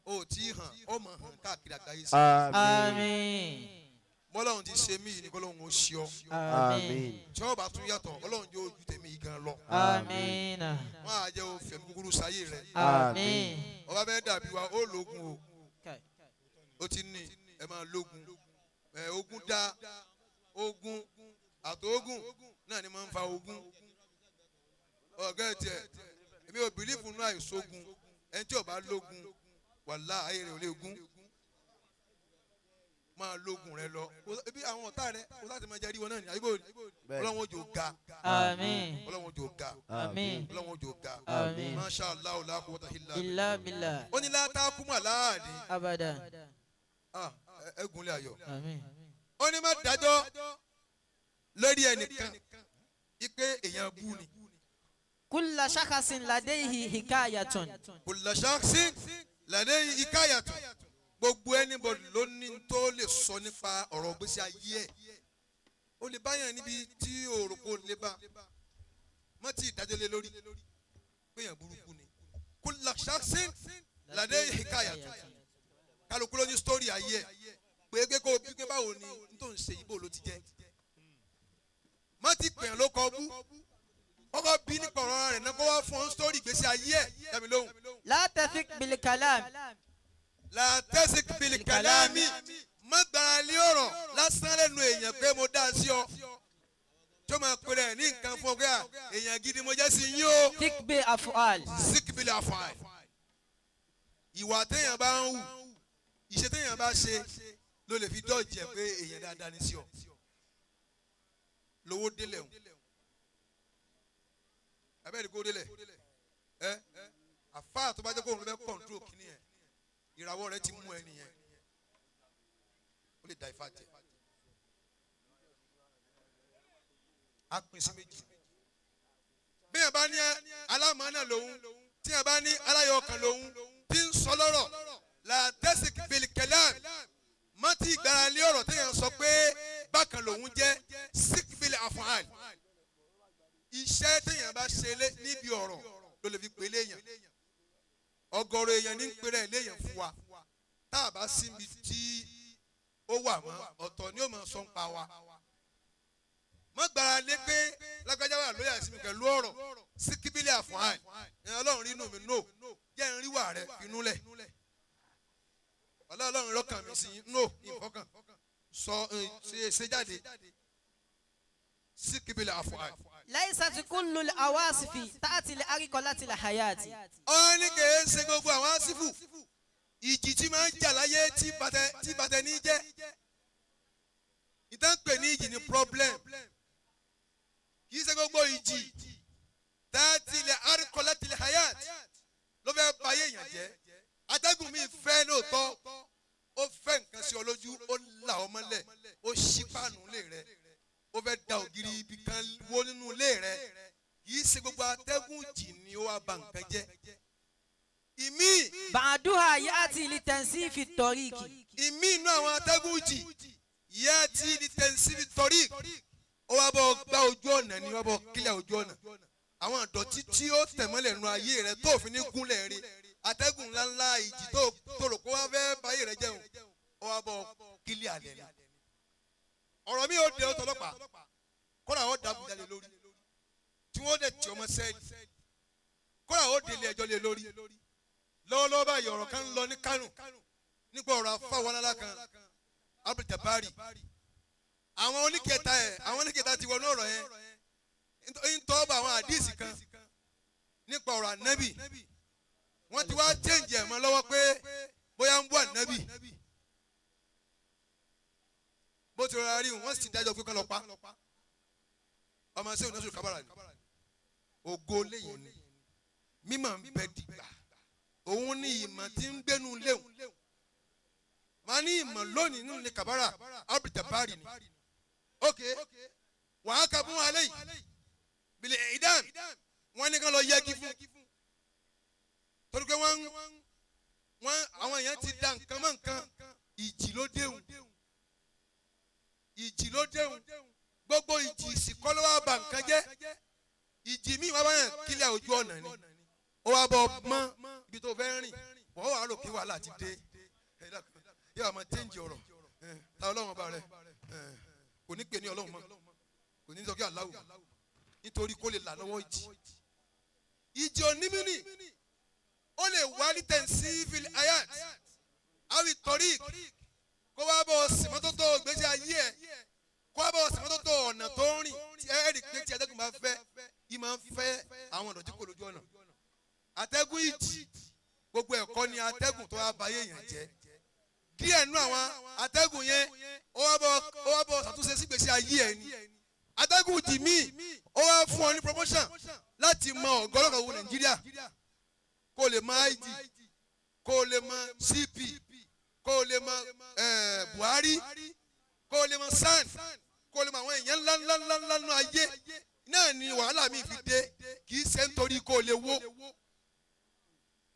ó ti hàn ó mọ̀ hàn káàkiri àgbáyé sí. Àmín. Bọ́lọ́run ti ṣe mí yìí ni kọ́lọ́run ó ṣe ọ́. Àmín. Tí ó bá tún yàtọ̀ Ọlọ́run jẹ́ ojú tèmi yìí gan lọ. Àmín. Wọ́n á jẹ́ òfin kúkúrú sáyé rẹ̀. Àmín. Ọba bẹ́ẹ̀ dàbí wa ó lógun o. Ó ti ní ẹ máa lógun. Ẹ ogun dá ogun àtògùn náà ni máa ń fa ogun. Ọ̀gá ẹ̀ tiẹ̀ èmi ò bìlífù nínú àìsógun ẹni tí ò bá lógun wàhálà ayé rẹ̀ ò lè gún. Máa lógun rẹ lọ ebi àwọn ọ̀tá rẹ kó láti máa jẹ rí wọn náà ní àyíbó Ọlọ́run ó jò ga. Àmín. Ọlọ́run ó jò ga. Àmín. Ọlọ́run ó jò ga. Àmín. Masha Allah la quwwata illa Illa billah. ó ní látàkùmọ̀ láàdín. Abadan. Ẹ gúnlẹ̀ ayọ̀. Àmín. Ó ní má dájọ́ lórí ẹnìkan ipe èèyàn bú ni. Kulla shakhasin ladayhi hikayatun. Kulla shakhsin ladayhi hikayatun. Gbogbo anybody ló ní tó lè sọ nípa ọ̀rọ̀ gbèsè ayé ẹ̀. Ó lè báyàn níbi tí òròpó lè bá mọ́ tí ìdájọ́ lé lórí péyàn burúkú ni. Kulla shakhsin ladayhi hikayatu. Kálukú ló ní sítórì ayé ẹ̀ pé pé kó o bí pé báwo ni n tó ń ṣe yìí bó ló ti jẹ́. Mọ́ ti pèyàn ló kọ bú kọ́kọ́ bí nípa ọ̀rọ̀ rẹ̀ náà kó wá fún ọ sítórì ìgbésí ayé ẹ̀ dàmí lóhùn. لا تثق بالكلام La tasik bil kalami, má gbára lé ọ̀rọ̀ lásán lẹ́nu èèyàn pé mo dá sí ọ tó máa pèrè ẹ̀ ní nǹkan fún ọ pé à èèyàn gidi mo jẹ́ sí yín o. ثق بأفعال. Síkìbìlì àfàì, ìwà téèyàn bá ń hù, ìṣe téèyàn bá ṣe ló lè fi dọ́ọ̀jì ẹ̀ pé èèyàn dáadáa ní sí ọ. Lówó délẹ̀ o, abẹ́rẹ́ kó délẹ̀ ẹ àfáà tó bá jẹ́ kó òun ló fẹ́ kọ̀ǹtró kínní ẹ̀, ìràwọ̀ rẹ ti mú ẹ nìyẹn, ó lè da ifá jẹ. Á pín sí méjì. Bí yẹn bá ní alámọ̀ọ́nà lòun, tí yẹn bá ní aláyọ̀ọ̀kan lòun tí ń sọ lọ́rọ̀, la tasik bil kalam, má ti gbára lé ọ̀rọ̀ tí yẹn sọ pé bákan lòun jẹ́. Sikbil af'al, iṣẹ́ téèyàn bá ṣe níbi ọ̀rọ̀ ló lè fi pè léèyàn. Ọ̀gọ̀rọ̀ èèyàn ní ń pèrè léèyàn fún wa tá a bá síbi tí ó wà mọ́, ọ̀tọ̀ ni ó máa sọ ń pa wa. Má gbára lé pé lágbájá wà lóyà sí mi pẹ̀lú ọ̀rọ̀. Síkíbílì àfọ̀hàn ẹ̀, ọlọ́run rínú mi no jẹ́ ń ríwà rẹ̀ finú lẹ̀. Ọlọ́run rọ́kàn mi sí no ìfọkàn sọ ṣe jáde. Síkíbílì àfọ̀hàn. ليست كل العواصف تأتي لأرقلة الحياة. Ó ní kèé ṣe gbogbo àwọn àsìfù ìjì tí máa ń jà láyé tí bàtẹ ní jẹ́. Ìtàn pè ní ìjì ní problem. Kì í ṣe gbogbo ìjì tààtì ilẹ̀ arikọ̀lẹ́tìlẹ̀ hayat ló fẹ́ ba ayé èèyàn jẹ́. Atẹ́gùn mi fẹ́ lóòótọ́, ó fẹ́ nǹkan sí ọ lójú, ó là ọ mọ́lẹ̀, ó ṣí páànù ilé rẹ, ó fẹ́ da ògiri ibi kan wó nínú ilé rẹ. Kì í ṣe gbogbo atẹ́gùn jì ni ó wá ba nǹkan jẹ́. Ìmí بعدها يأتي لتنسيف الطريق. Ìmí inú àwọn atẹ́gùn jì yá tí ní tẹ̀síbi torí ó wá bọ́ gba ojú ọ̀nà ni, wá bọ́ kílẹ̀ ojú ọ̀nà àwọn ìdọ̀tí tí ó tẹ̀mọ́lẹ̀ nu ayé rẹ tó fi ní gúnlẹ̀ rí. Atẹ́gùn ńláńlá ìjì tó rò kó wá fẹ́ báyé rẹ jẹun, ó wá bọ́ kílẹ̀ àlẹ́ ni. Ọ̀rọ̀ mi ò dé ọ̀tọ̀ ọlọ́pàá kódà ó dàbúdà lé lórí tí wọ́n dẹ̀ tí ọmọ sẹ́ẹ̀lì, kódà ó délé ẹjọ́ lé lórí. Lọ́wọ́lọ́wọ́ báyìí, ọ̀rọ̀ kan ń lọ ní Kánò nípa ọ̀rọ̀ afáwọn kan Abdul-Jabari. Àwọn oníkẹta ẹ̀, àwọn oníkẹta ti wọnú ọ̀rọ̀ yẹn ń tọ́ bá àwọn àdíìsì kan nípa ọ̀rọ̀ ànábì. Wọ́n ti wá chẹ́ǹjì ẹ̀ mọ́ lọ́wọ́ pé bóyá ń bú ànábì. Bó ti rọra rí wọn, wọ́n sì ti dájọ́ pé kán lọ pa ọmọ sẹ́wọ̀n náà sọ̀rọ̀ kábàrà ni. Ògo léyìn ni mímọ̀ ń bẹ dìgbà òun ní ìmọ̀ tí ń gbénu léwu màá ní ìmọ̀ lónìí nínú ní kàbárà Abdul-Jabari ni. Ok, wàá ka fún alẹ́ yìí bìlẹ̀ ìdán wọ́n ní kán lọ yẹgi fún torí pé wọ́n àwọn èèyàn ti da nǹkan mọ́ nǹkan. Ìjì ló déhùn, ìjì ló déhùn. Gbogbo ìjì ìsìnkọ́ ló wá ba nǹkan jẹ́. Ìjì míì wá báyàn kílẹ̀ ojú ọ̀nà ni, ó wá bọ̀ mọ́ ibi tó fẹ́ rìn, wọ́n wàá rò kí wàhálà ti dé. Yóò máa tẹ́ǹjì ọ̀rọ̀ ta ọlọ́run ọba rẹ kò ní pè ní ọlọ́run mọ́, kò ní sọ kí aláwọ̀ nítorí kó lè là lọ́wọ́ ìjì. Ìjì onímìnì ó lè wá ní tẹ̀sífìlì ayat awi torí kó wá bọ̀ sìmọ́tótó ìgbésí ayé ẹ̀, kó wá bọ̀ sìmọ́tótó ọ̀nà tó ń rìn. Tí ẹ rí pé tí atẹ́gùn bá fẹ́, yìí máa ń fẹ́ àwọn ọ̀dọ́ tí kò lójú ọ̀nà. Atẹ́gùn ìjì gbogbo ẹ̀kọ́ ni atẹ́gùn tó wá ba ayé èèyàn jẹ́. Díẹ̀ nú àwọn atẹ́gùn yẹn, ó wá bọ̀ ṣàtúnṣe sígbésí ayé ẹ̀ ni. Atẹ́gùn jì míì, ó wá fún ọ ní promotion láti mọ ọ̀gọ́lọ́gọ̀ wo Nàìjíríà, kó lè mọ IG, kó lè mọ CP, kó lè mọ Buhari, kó lè mọ SAN, kó lè mọ àwọn èèyàn ńlá ńlá ńlá ńlá nínú ayé náà ni wàhálà mi fi dé. Kì í ṣe nítorí kó lè wó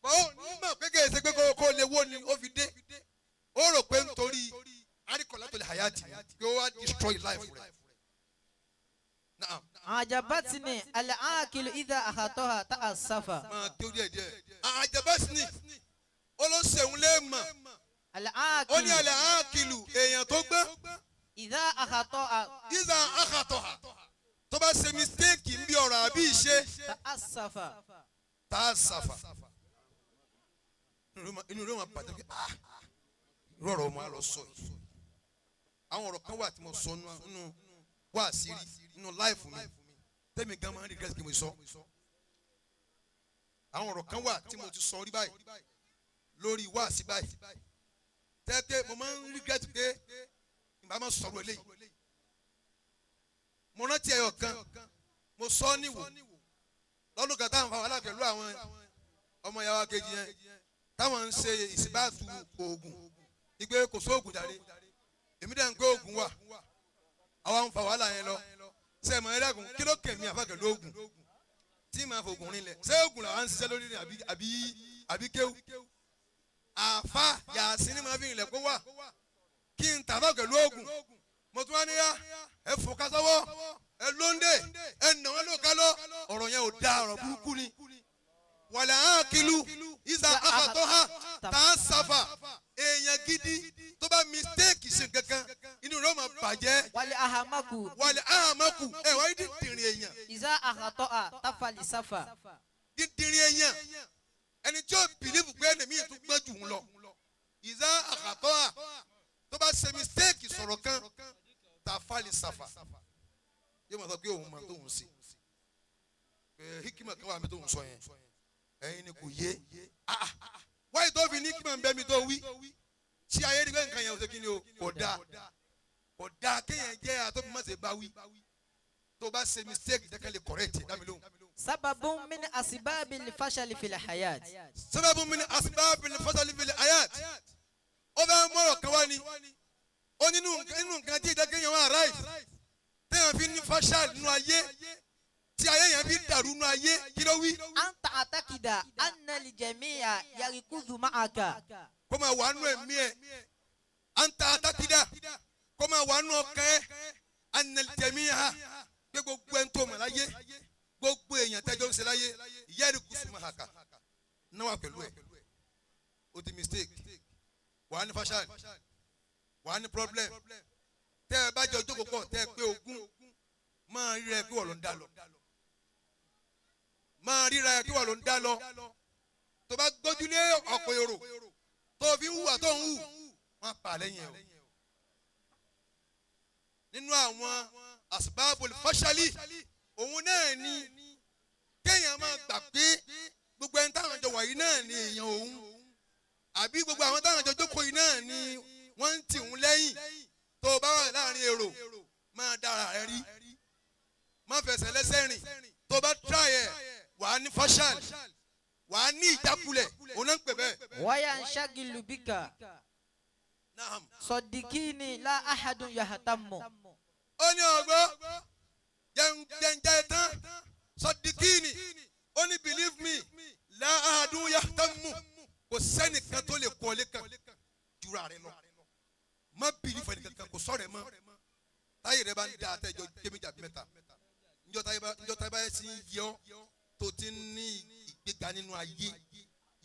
báwo ní mọ̀ pé kì í ṣe pé kó lè wó ni ó fi dé. Ó rò pé nítorí àríkọ̀lá tó lè hayati pé ó wá destroy life rẹ̀. عجبتني العاقل إذا أخطأ تأسف. Máa kí ó díẹ̀ díẹ̀. Àjẹbẹ́sìnì ó ló ṣeun léèmọ̀. Ó ní العاقل àlẹ́ àákìlù èèyàn tó gbọ́n. إذا أخطأ Ìzà àkàtọ̀ tó bá ṣe mistake ń bí ọ̀rọ̀ àbí ìṣe تأسف. tá a ṣàfà. Inú rẹ̀ máa bàjẹ́ pé ah, irú ọ̀rọ̀ ọmọ á lọ sọ yìí. Àwọn ọ̀rọ̀ kan wà tí mo sọ nínú wáàsí rí nínú láìfù mi tẹ́mi gan máa ń regret kí mo sọ. Àwọn ọ̀rọ̀ kan wà tí mo ti sọ rí báyìí lórí wáàsí báyìí tẹ́tẹ́ mo máa ń regret pé ìgbà máa sọ̀rọ̀ eléyìí. Mo rántí ẹyọ kan mo sọ ọ́ níwò lọ́dún kan táwọn fáwọn aláàpẹ̀lú àwọn ọmọ ìyàwó kejì yẹn táwọn ń ṣe ìsìbáàtú oògùn ìgbé kò sóògùn jáde, èmi dẹ̀ ń gbé oògùn wà, àwa ń fa wàhálà yẹn lọ. Sẹ́ẹ̀mọ̀ ẹ̀dàgùn kí ló kẹ̀mí àfàkẹ́lú oògùn tí màá fògùn rinlẹ̀? Ṣé oògùn làwọn ń ṣiṣẹ́ lórí ni àbí kéwù àfa yàásí ni màá fi rinlẹ̀ kó wà kí n tàbá pẹ̀lú oògùn? Mo tún wá níyà ẹ fò kásọ́wọ́ ẹ lóńdè ẹ nà wọ́n ló kálọ́. Ọ̀rọ̀ yẹn ò da, ọ̀rọ̀ burúkú ni. Wàlẹ̀ àákìlú ìzà àkàtọ́ ha tá a sàfà. Èèyàn gidi tó bá mistake ṣe kankan, inú rẹ̀ ó máa bàjẹ́. والأحمق Wàlẹ̀ àmọ́kù ẹ̀ wáyé dídìrín èèyàn. إذا أخطأ تفلسف. Dídìrín èèyàn, ẹni tí ó bìlífù pé ẹni míì tún gbọ́n jù ú lọ, ìzà àkàtọ́ ha tó bá ṣe mistake sọ̀rọ̀ kan, tá a fàlì sàfà, yóò máa sọ pé òun máa tóun ṣe pé hikima kan wà mí tóun sọ yẹn, ẹ̀yin ni kò yé. Ah, ah. Wáyé tó fi ní hikima ń bẹ́ mi tó wí tí ayé rí pé nǹkan yẹn ò ṣe kí ni o, kò dáa, kò dáa kéèyàn jẹ́ àtọ́bí má ṣe bá wí. Tó bá ṣe mistake, jẹ́ ká lè correct ẹ̀, dá mi lóhùn. سبب من أسباب الفشل في الحياة. Sábàbù min asbábil fasali fil hayat. Ó fẹ́ mọ̀rọ̀ kan wá ni ó nínú nǹkan tí ìdákẹ́yàn wà right téèyàn fi ní fashal nínú ayé, tí ayé yẹn fi dàrú nínú ayé. Kí ló wí? أن تعتقد أن الجميع يركض معك. Kó máa wà nù ẹ̀mí ẹ̀, anta atakida, kó máa wà nù ọkàn ẹ̀, anal jami'a, pé gbogbo ẹni tó mọ̀ láyé, gbogbo èèyàn tẹ́jọ́ ń ṣe láyé, yẹ́rì kùsùn hàkà náà wà pẹ̀lú ẹ̀. O ti mistake, wà á ní fashal, wà á ní problem. Tẹ́ ẹ bá jọ jókòó pọ̀, tẹ́ ẹ pé ogún, máa ríra ẹ kí wọ́n ló ń dá lọ, máa ríra ẹ kí wọ́n ló ń dá lọ. Tó bá gbójúlé ọ̀pọ̀ èrò tó fi ń hùwà tó ń hù, wọ́n á pa lẹ́yìn ẹ̀ o. Nínú àwọn asbabul fashali, òun náà ni kéèyàn máa gbà pé gbogbo ẹni táwọn jọ wàyí náà ni èèyàn òun, àbí gbogbo àwọn táwọn jọ jókòó yìí náà ni wọ́n ń tì òun lẹ́yìn. Tó o bá wà láàrin èrò, máa dára rẹ rí, má fẹsẹ̀ lẹ́sẹ̀ rìn. Tó o bá try ẹ̀, wàá ní fashal, wàá ní ìjákulẹ̀. Òun náà ń pè bẹ́ẹ̀. وينشغل بك. Naam. صدقيني لا أحد يهتم. Ó ní ọgbọ́ jẹnjẹ tán sọdíkìnì. Ó ní believe me, láàdún yàtọ̀mù, kò sẹ́nìkan tó lè kọ́ lẹ́kàn jura rẹ lọ. Má believe ẹnìkankan, kò sọ̀rọ̀ ẹ mọ́. Táyé rẹ bá ń da àtẹjọ kéméjà mẹ́ta njọ́, táyé bá yẹ sí ń yọ tó ti ń ní ìgbéga nínú ayé,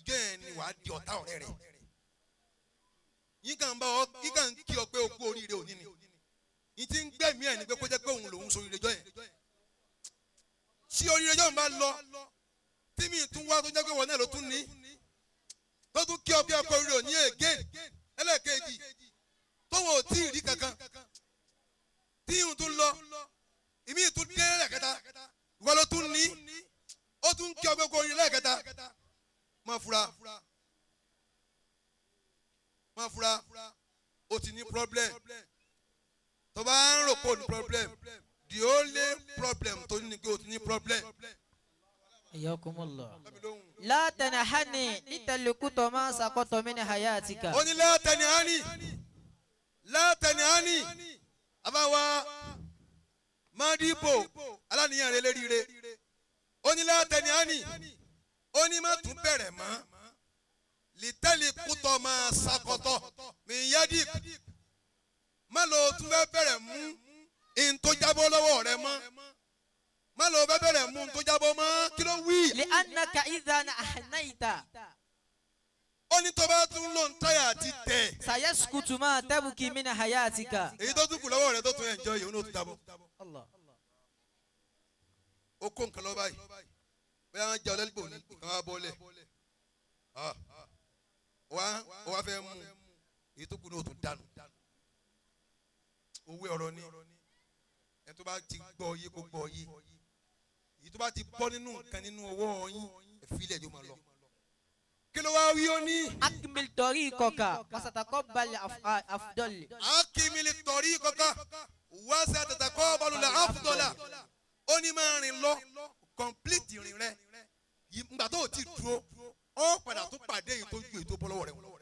ìjọ yẹn ni wàá di ọ̀tá ọ̀rẹ́ rẹ. Yín kàn ń bá ọ, yín kàn ń kí ọ pé o kú oríire òní ni. Yín ti ń gbẹ̀mí ẹ̀ ní pé kó jẹ́ pé òun lòún soríire jọ yẹn. Tí oríire jọ ń bá lọ, tí mi tún wá tó jẹ́ pé wọn náà ló tún ní tó tún kí ọ pé ọkọ oríire òní again ẹlẹ́ẹ̀kejì, tóun ò tí ì rí kankan, tí ìhun tún lọ, ìmí tún dé lẹ́ẹ̀kẹta, ìwọ ló tún ní, ó tún kí ọ pé ọkọ oríire lẹ́ẹ̀kẹta, má fura, má fura, ó ti ní problem. Tó bá ń rò pé o ní problem, the only problem tó ní ni pé o ti ní problem. حياكم الله. لا تنحني لتلقط ما سقط من حياتك. Ó ní látẹni hání, látẹni hání, àbáwá mádìbò aláníyàn rẹ léríire. Ó ní látẹni hání, ó ní má tún bẹ̀rẹ̀ mọ́ lítẹ́lì kútọ́ máa sakọ̀tọ̀ mìíyádì, má lọ tún fẹ́ bẹ̀rẹ̀ mú in tó jábọ́ lọ́wọ́ rẹ mọ́. لأنك إذا أحنيت Ó ní tó bá tún lò ń táyà àti tẹ̀. سيسكت ما تبكي من حياتك. Èyí tó tún kù lọ́wọ́ rẹ̀ tó tún enjoy yìí, ó ní ó tún dábọ̀. الله. Ó kó nǹkan lọ báyìí, bóyá wọ́n jẹ́ ọlẹ́lẹ́gbò ní nǹkan wá bọ́lẹ̀. Ah. Ó wá fẹ́ mú èyí tó kù ní ó tún dànù. Owó ọ̀rọ̀ ni ẹni tó bá ti gbọ́ yé kó gbọ́ yé. Èyí tó bá ti bọ́ nínú nǹkan nínú ọwọ́ yín, ẹ fi ilẹ̀ yóò máa lọ. Kí ló wá wí? Ó ní. أكمل طريقك وستقبل أفضل. أكمل طريقك وستتقابل الأفضل. Ó ní máa rìn lọ, complete ìrìn rẹ. Ìgbà tó o ti dúró, ó padà tó pàdé èyí tó ju èyí tó bọ́ lọ́wọ́ rẹ wọ̀.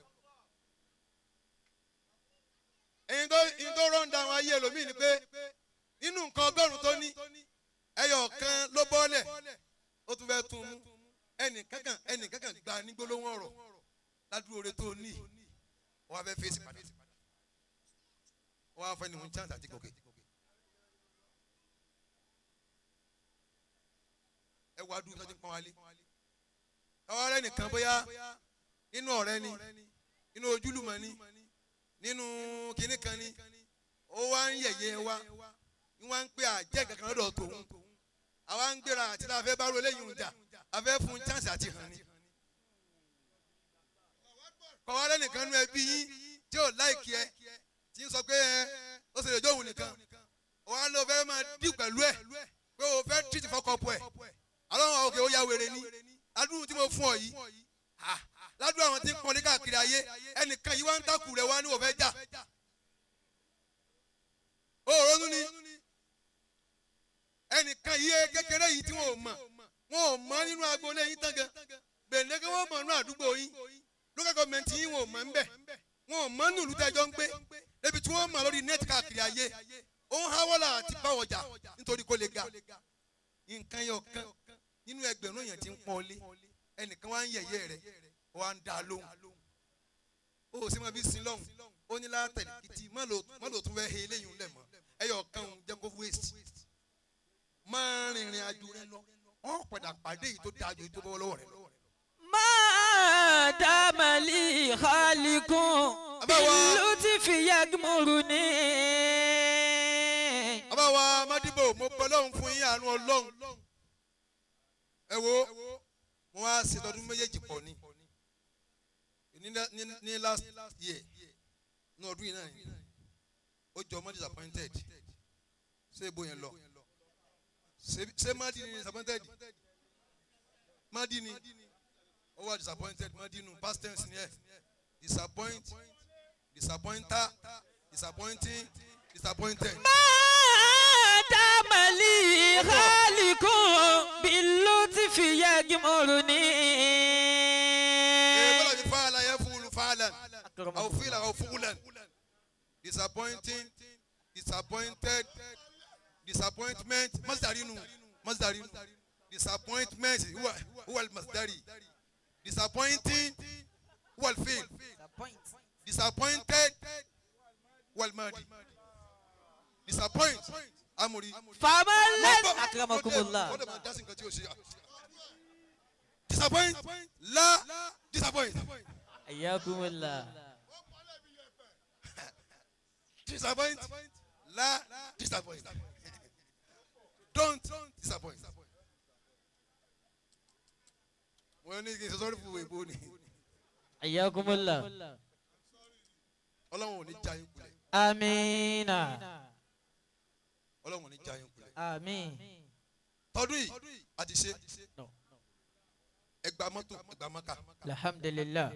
Èyí tó run down ayé ẹlòmíì ni pé nínú nǹkan 100 tó ní, ẹyọ kan ló bọ́lẹ̀, ó tún fẹ́ tún mú. Ẹnì kankan gba ní gbólóhùn ọ̀rọ̀ ládùúgbò oore tó ní, wọ́n á fẹ́ fèsì padà, wọ́n á fẹ́ ní wọn chance àti gòkè. Ẹ wá dúró sọ́jú pọ́n wálé káwá rẹ̀ nìkan, bóyá nínú ọ̀rẹ́ ni, nínú ojúlùmọ̀ ni, nínú kinní kan ni, ó wá ń yẹ̀yẹ́ wa, ń wá ń pè àjẹ́ kankan lọ́dọ̀ tòun. Àwa ń gbéra àti la fẹ́ bá ro eléyìí ń jà, a fẹ́ fún chance àti hàn ni. Kọ̀wá rẹ̀ nìkan nú ẹbí yín tí ò like ẹ, tí ń sọ pé ẹ ó ṣe lè jóun nìkan, wàá lọ fẹ́ máa dì pẹ̀lú ẹ pé o fẹ́ treat fọkọ̀pọ̀ ẹ̀ alọ́ òkè ó ya wèrè ni. Ládùúgbò tí mo fún ọ yìí, ládùúgbò àwọn tí ń pọ́nlé káàkiri ayé, ẹnìkan yìí wá ń takù rẹ̀ wá ní òfẹ́ jà, ó ronú ni. Ẹnìkan yìí kékeré yìí tí wọn ò mọ̀, wọn ò mọ̀ nínú agboolé yín tán gan, gbèǹdéke wọn mọ̀ nínú àdúgbò yín, local government yín, wọn ò mọ̀ ńbẹ̀, wọn ò mọ̀ nínú ìlú tẹ́jọ́ ń gbé, débi tí wọ́n mọ̀ lórí net káàkiri ayé. Ó ń háwọ́là àti báwọ̀jà nítorí kó lè ga. Nǹkan yọ kan nínú ẹgbẹ̀rún èèyàn tí ń pọ́n lé, ẹnìkan wá ń yẹ̀yẹ́ rẹ̀, wá ń dá lóhùn, ó sì máa fi sin lọ́hùn. Ó ní látẹ̀lé kìtì má lò tún fẹ́ he eléyìí lẹ̀ mọ́. Ẹyọ kan òun jẹ́ kó waste, máa rìnrìn àjò rẹ lọ, wọ́n padà pàdé èyí tó dáa ju èyí tó bọ́ lọ́wọ́ rẹ lọ. ما دام لي خالق باللطف يغمرني. Àbáwá Mádìbò, mo bẹ Ọlọ́run fún yín, àánú Ọlọ́run. Ẹ wo, mo wá ṣe tọdún méjèèjì pọ̀ ní last year, ní ọdún yìí náà ni ó jọ mọ́ disappointed. Ṣé ibo yẹn lọ? Ṣé Madi ni disappointed? Madi ni ó wà disappointed. Madi nu past tense ni ẹ. Disappoint, disappointer, disappointing, disappointed. ما دام لي خالق باللطف يغمرني. Ee, bọ́lá mi فعل يفعل فعلا أو فعل أو فعلا. Disappointing, disappointed, disappointment. مصدر nu, مصدر nu. Disappointment هو هو المصدري. Disappointing هو الفعل. Disappointed هو الماضي. Disappoint amori. فمن لن أكرمكم الله. Wọ́n dẹ̀ máa dá sí nǹkan tí o ṣe. Disappoint la disappoint. حياكم الله. Disappoint la disappoint. Don't disappoint. Mo ní kí n sọ sọ́rí fún ìbò ni. حياكم الله. Ọlọ́run ò ní já yín kulẹ̀. آمين. Ọlọ́run ò ní já yín kulẹ̀. آمين. Tọdún yìí a ti ṣe. Ẹgbàá mọ́tò, ẹgbàá mọ́kà. الحمد لله.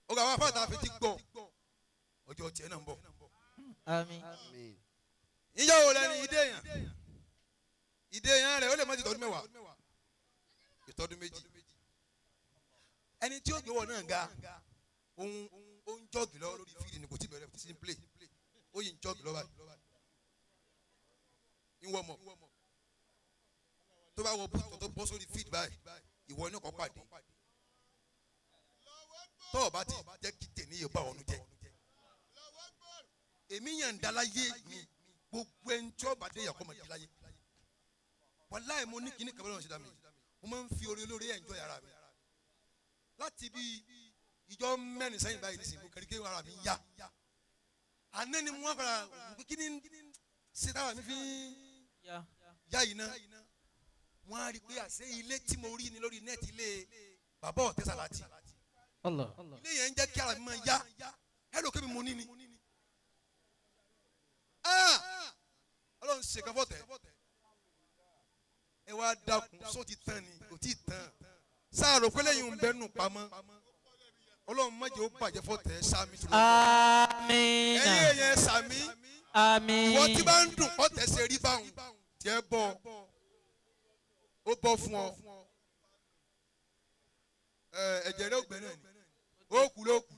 Ó gbà wá fáwọn àfi ti gbọ́, ọjọ́ tiẹ̀ náà ń bọ̀. آمين. Ìyá wo lẹni ìdè yàn, ìdè yàn rẹ̀ ó lè má ti tọdún 10, ìtọ́dún 2. Ẹni tí ó gbé wọ náà ga, òun ó ń jog lọ lórí field ni, kò tí bẹ̀rẹ̀ sí play, ó yìí ń jog lọ báyìí, ń wọ mọ̀ tó bá wọ bùtọ̀ tó bọ́ sórí field báyìí, ìwọ ní kọ́ pàdé. Tó o bá ti jẹ́ kí tèmi yóò bá ọ̀nù jẹ́, èmi yàn ń daláyé mi, gbogbo ẹni tí ó bá dé yàkọ́ mọ̀ di láyé. Wàláì, mo ní kíní kàbẹ́rẹ́ wọn ṣe dá mi. Mo máa ń fi orí olórí enjoy ara mi. Láti bí ìjọ 4 sẹ́yìn báyìí nísìnyí, mo kẹ́rì kí ara mi yá. Àná ni mo wá padà kí ni ṣe táwa mi fi yá yìí náà. Wọ́n á rí i pé àṣé ilé tí mo rí ni lórí nẹ́ẹ̀tì ilé bàbá ọ̀tẹ́ sàlátì. Ilé yẹn ń jẹ́ kí ara mi máa yá. Ẹ rò pé mi mo ní ni. Ọlọ́run ṣe kan fọ́tẹ̀. Ẹ wá dákun, só ti tán ni, kò tí ì tán. Sáà rò pé lẹ́yìn ń bẹ́nu pamọ́. Ọlọ́run má jẹ́ ó bàjẹ́ fọ́tẹ̀ sàmì tó lọ. Amina. Ẹ̀yin èèyàn sàmì. Àmín. Ìwọ tí bá ń dùn fọ́tẹ̀ ṣe rí báwọn. Tiẹ̀ bọ̀, ó bọ́ fún ọ. Ẹ̀jẹ̀ rẹ̀ ó gbẹ náà ni. Ó kú ló kú.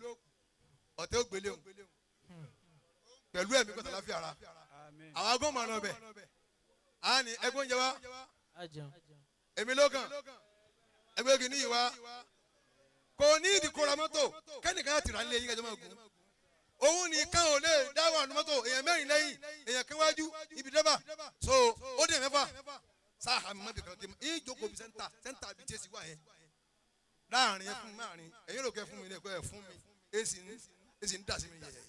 Ọ̀tẹ̀ ó gbélé òun. Pẹ̀lú ẹ̀mí kọ́tà láfíà ara. Àwọn agbọ́n máa lọ bẹ̀. A ní ẹgbẹ́ oúnjẹ wa. Èmi ló kàn. Ẹgbẹ́ kìíní yìí wá. Kò ní ìdíkóra mọ́tò. Kẹ́nìkan láti rà nílé yín kájọ máa gùn. Òun nìkan ò lè dá wà nù mọ́tò. Èèyàn 4 lẹ́yìn, èèyàn kan wájú, ibi dẹ́bà. So ó dé 6. Sáà àmì mọ́bì kan kí n ìjókòó bí sẹ́ńtà sẹ́ńtà bí jésì wà yẹn. Láàrin ẹ fún mi láàrin ẹ̀yin rò kẹ́ fún mi ní ẹ̀kọ́ ẹ̀ fún mi. Èsì ń dà sí mi yẹ̀yẹ̀.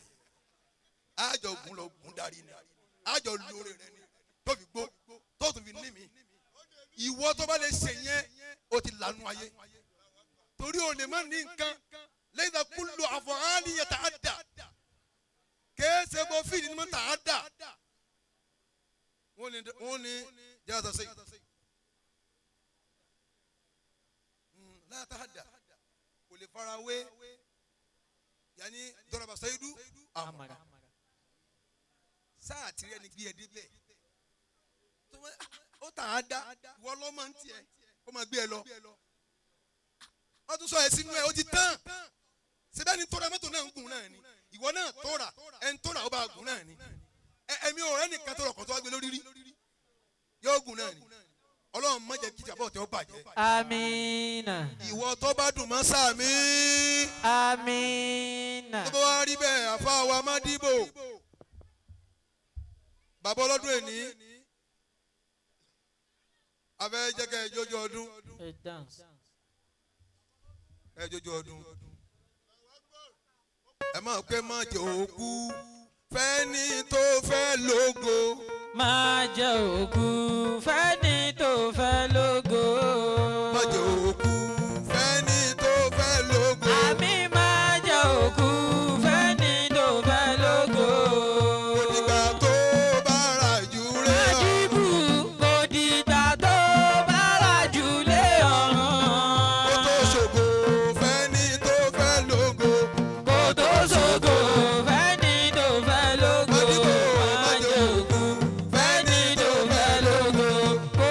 Àjọ gùn lọ gùn darí ni. Àjọ lóore rẹ ni. Tó fi gbó, tó tún fi ní mi. Ìwọ tó bá lè ṣe yẹn, o ti lanu ayé. Torí o lè má ní nǹkan. Lẹ́yìn náà kúlù àfọ̀hánì yẹn tà á dà. Kèése bó fìdí ni mo tà á dà. Wọ́n ní jẹ́ àtọ̀ sí. Láta á dà. Kò lè fara wé. Yanni dọ̀rọ̀bà sẹ́yìdú. Àmàrà. Sáà tí ẹni gbé ẹ débẹ̀. Ó tà á dá. Ìwọ lọ́mọ ń tiẹ̀. Ó máa gbé ẹ lọ. Wọ́n tún sọ ẹ sínú ẹ, ó ti tán. Síbẹ̀ ni tóra mọ́tò náà ń gùn náà ni. Ìwọ náà tóra, ẹni tóra ó bá gùn náà ni. Ẹ̀mí ò rẹ́ nìkan tó rọ̀kọ̀ tó wá gbé lórí rí. Yóò gùn náà ni. Ọlọ́run má jẹ́ kí ìjàmbá ọ̀tẹ̀ ó bàjẹ́. Amina. Ìwọ tó bá dùn mọ́ sàmí. Amina. Tó bá wá rí bẹ́ẹ̀, àfa wa má dìbò. Bàbá ọlọ́dún èní. Abẹ́ jẹ́ kẹ́ ẹ jójó ọdún. Ẹ dance. Ẹ jójó ọdún. Ẹ máa pé má jẹ́ òkú fẹ́ni tó fẹ́ lógo. Má jẹ́ òkú fẹ́ni tó fẹ́ lógo. Má jẹ́ òkú fẹ́ni tó fẹ́ lógo. Àmì má jẹ́ òkú fẹ́ni tó fẹ́ lógo. Kò dìgbà tó bá ra jù rẹ̀ ọ́. Májíbù kò dìgbà tó bá ra jù lé ọ̀run. Kó tó ṣògo fẹ́ni tó fẹ́ lógo. Kò tó ṣògo fẹ́ni tó fẹ́ lógo. Májíbù Má jẹ́ òkú fẹ́ni tó fẹ́ lógo. Kò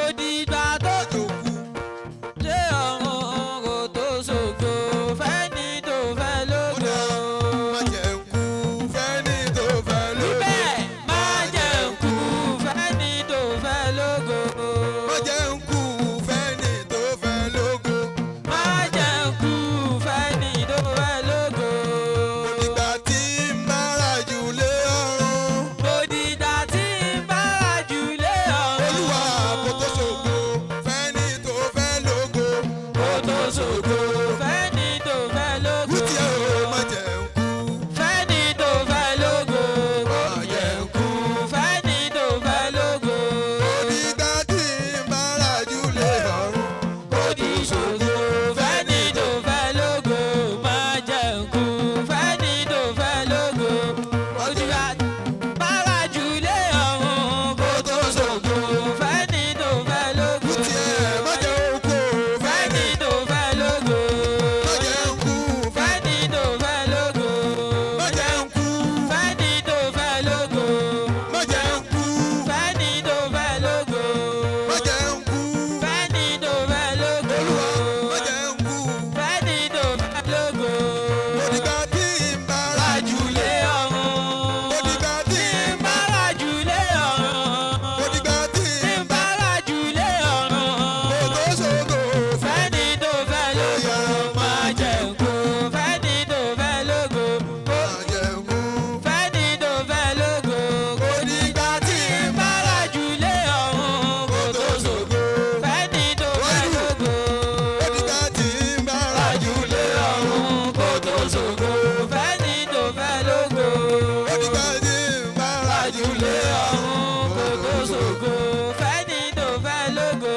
ṣògo fẹ́ni tó fẹ́ lógo.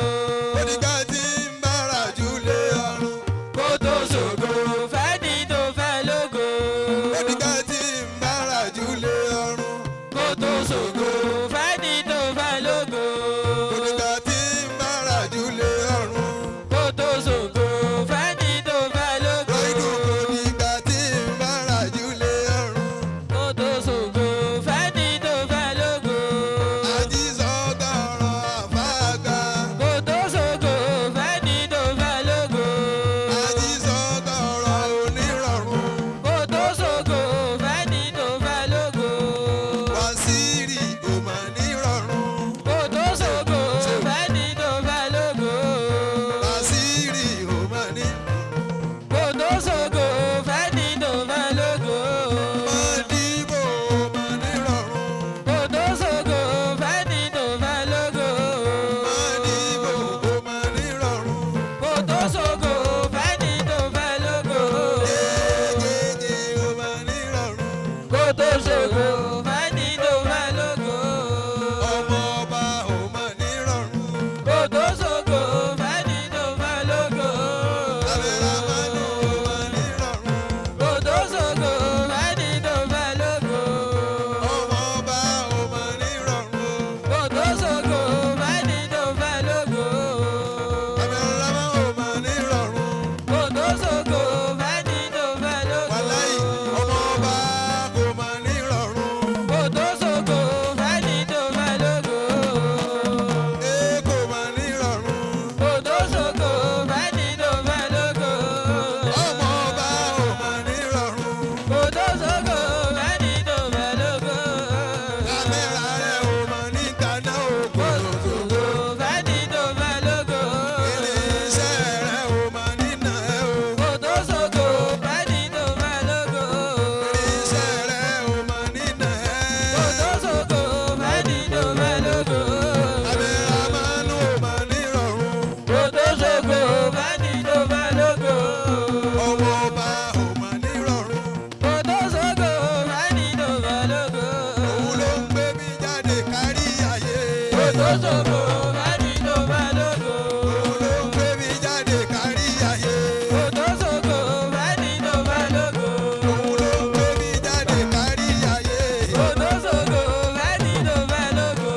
Ó dìgbà tí ń bára jùlé ọ̀run. Kó tó ṣògo fẹ́ni tó fẹ́ lógo. Ó dìgbà tí ń bára jùlé ọ̀run. Kó tó ṣògo fẹ́ni tó fẹ́ lógo. Ó dìgbà tí ń bára jùlé ọ̀run. Kó tó ṣògo fẹ́ni tó fẹ́ lógo. Rọ́ìdù kò dìgbà tí ń bára jùlé ọ̀run. Kó tó ṣògo fẹ́ni tó fẹ́ lógo. Àjísọ́gọ́rọ̀ àfáàgbà. Kó tó ṣògo fẹ́ni tó fẹ́ lógo. Àjísọ́gọ́rọ̀ onírọ̀rùn. Kó tó ṣògo fẹ́ni tó fẹ́ lógo. Wàsíìrì òmà nírọ̀rùn. Kó tó ṣògo fẹ́ni tó fẹ́ lógo. Wàsíìrì òmà ní. Kó tó ṣògo fẹ́ni tó fẹ́ lógo. Mọ̀dìbò òmà nírọ̀rùn. Kó tó ṣògo fẹ́ni tó fẹ́ lógo. Mọ̀dìbò òmà nírọ̀rùn. Kó tó ṣògo fẹ́ni tó fẹ́ lógo. Gègé òmà nírọ̀rùn. Kó tó ṣògo fẹ́ni tó fẹ́ lógo. Ọmọ ọba òmà nírọ̀rùn. Kó tó ṣògo fẹ́ni tó fẹ́ lógo. Abẹ́rẹ́ òmà nírọ̀rùn. Kó tó ṣògo fẹ́ni tó fẹ́ lógo. Ọmọ ọba òmà nírọ̀rùn. Kó tó ṣògo fẹ́ni tó fẹ́ lógo. Abẹ́rẹ́ òmà nírọ̀rùn. Kó tó ṣògo fẹ́ni tó fẹ́ lógo. Wàláì ọmọ ọba kò mà nírọ̀rùn. Kó tó ṣògo fẹ́ni tó fẹ́ lógo. Ee kò mà nírọ̀rùn. Kó tó ṣògo fẹ́ni tó fẹ́ lógo. Ọmọ ọba ò mà nírọ̀rùn. Kó tó ṣògo fẹ́ni tó fẹ́ lógo. Kámẹ́rà rẹ̀ ò mà ní kaná o kò Kó tó ṣògo fẹ́ni tó fẹ́ lógo. Irinṣẹ́ rẹ̀ ò mà nínà ẹ́ o. Kó tó ṣògo fẹ́ni tó fẹ́ lógo. Irinṣẹ́ rẹ̀ ò mà nínà Kó ẹ́. tó ṣògo fẹ́ni tó fẹ́ lógo. Kámẹ́rà máa ń ò mà nírọ̀rùn. Kó tó ṣògo fẹ́ni tó fẹ́ lógo. Ọmọ ọba ò mà nírọ̀rùn. Kó tó ṣògo fẹ́ni tó fẹ́ lógo. Òun ló ń gbé mi jáde kárí ayé. Kó tó ṣògo fẹ́ni tó fẹ́ lógo. Òun ló ń gbé mi jáde kárí ayé. Kó tó ṣògo fẹ́ni tó fẹ́ lógo. Òun ló ń gbé mi jáde kárí ayé. Kó tó ṣògo fẹ́ni tó fẹ́ lógo.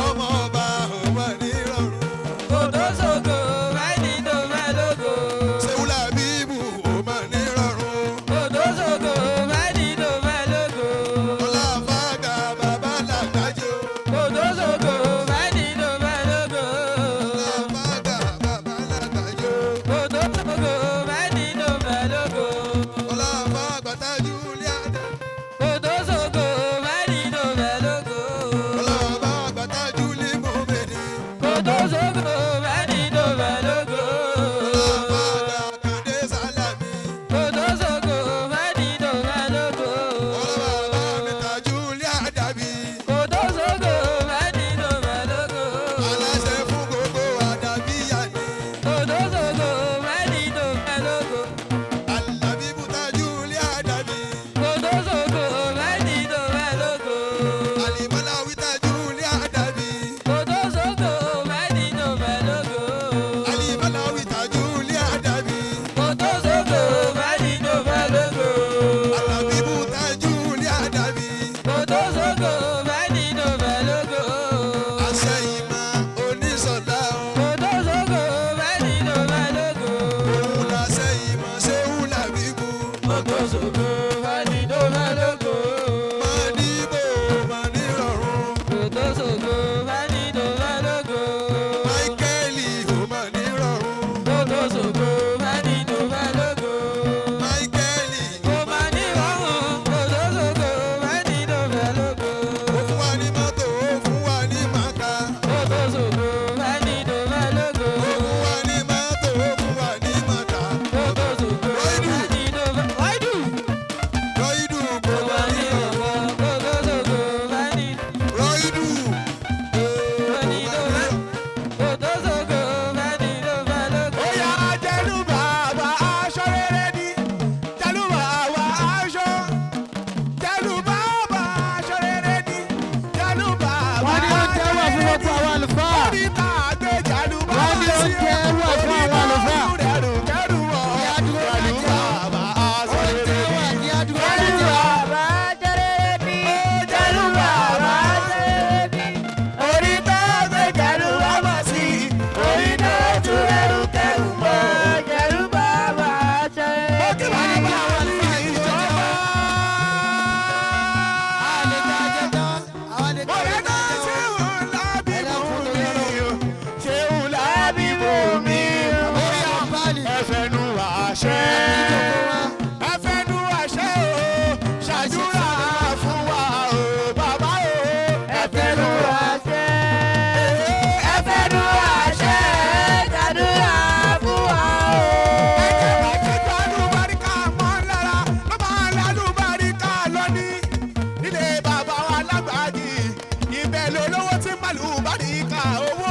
Ọmọ ọba ò mà nírọ̀rùn. Kó tó ṣògo fẹ́ni tó fẹ́ lógo. Ṣéwúlà bíbù ò mà nírọ̀rùn. Kó tó ṣògo fẹ́ni tó fẹ́ lógo. Ọlá fàgà bàbá làgbájọ. Kó tó ṣògo fẹ́ni tó fẹ́ lógo. Ọlá fàgà bàbá làgbájọ. Kó tó ṣògo fẹ́ni tó fẹ́ lógo. Ọlá fàgbà tájú líàdá. Kó tó ṣògo fẹ́ni tó fẹ́ lógo. Ọlá fàgbà tájú límọ̀mẹ́ni. Kó tó ṣògo fẹ́ni tó fẹ́ lógo. Ọlá fàgà kàndé sálámì. Kó tó ṣògo fẹ́ni tó fẹ́ lógo. Ọlá bàbá mi tájú líàdá bí. Kó tó ṣògo fẹ́ni tó fẹ́ lógo. Aláṣẹ fún gbogbo àdàbíyà ni. Kó tó ṣògo fẹ́ni tó fẹ́ lógo. Àlàbíbù tájú líàdá bí. Kó tó ṣògo fẹ́ni tó fẹ́ lógo. Àlìmọ́láwí tájú líàdá bí. Kó tó ṣògo fẹ́ni tó fẹ́ lógo. Àlìmọ́láwí tájú líàdá bí. Kó tó ṣògo fẹ́ni tó fẹ́ lógo. Àlàbíbù tájú líàdá bí. Kó tó ṣògo fẹ́ni tó fẹ́ lógo. Àṣẹ ìmọ̀ onísọ̀lá o. Kó tó ṣògo fẹ́ni tó fẹ́ lógo. Òun làṣẹ ìmọ̀ ṣéwù làbíbù. Kó tó ṣògo fẹ́ni tó fẹ́ lógo. Mọ̀dìbò mọ̀ nírọ̀rùn. Kó tó ṣògo fẹ́ni tó fẹ́ lógo. Máíkẹ́lì ò mọ̀ nírọ̀rùn. Kó tó ṣògo fẹ́ni tó fẹ́ lógo. Máíkẹ́lì Kò má ní rọrùn, kó tó ṣògo fẹ́ni tó fẹ́ lógo. ó fún wa ní mọ́tò ó fún wa ní màkà. Alálùbáríkà owó.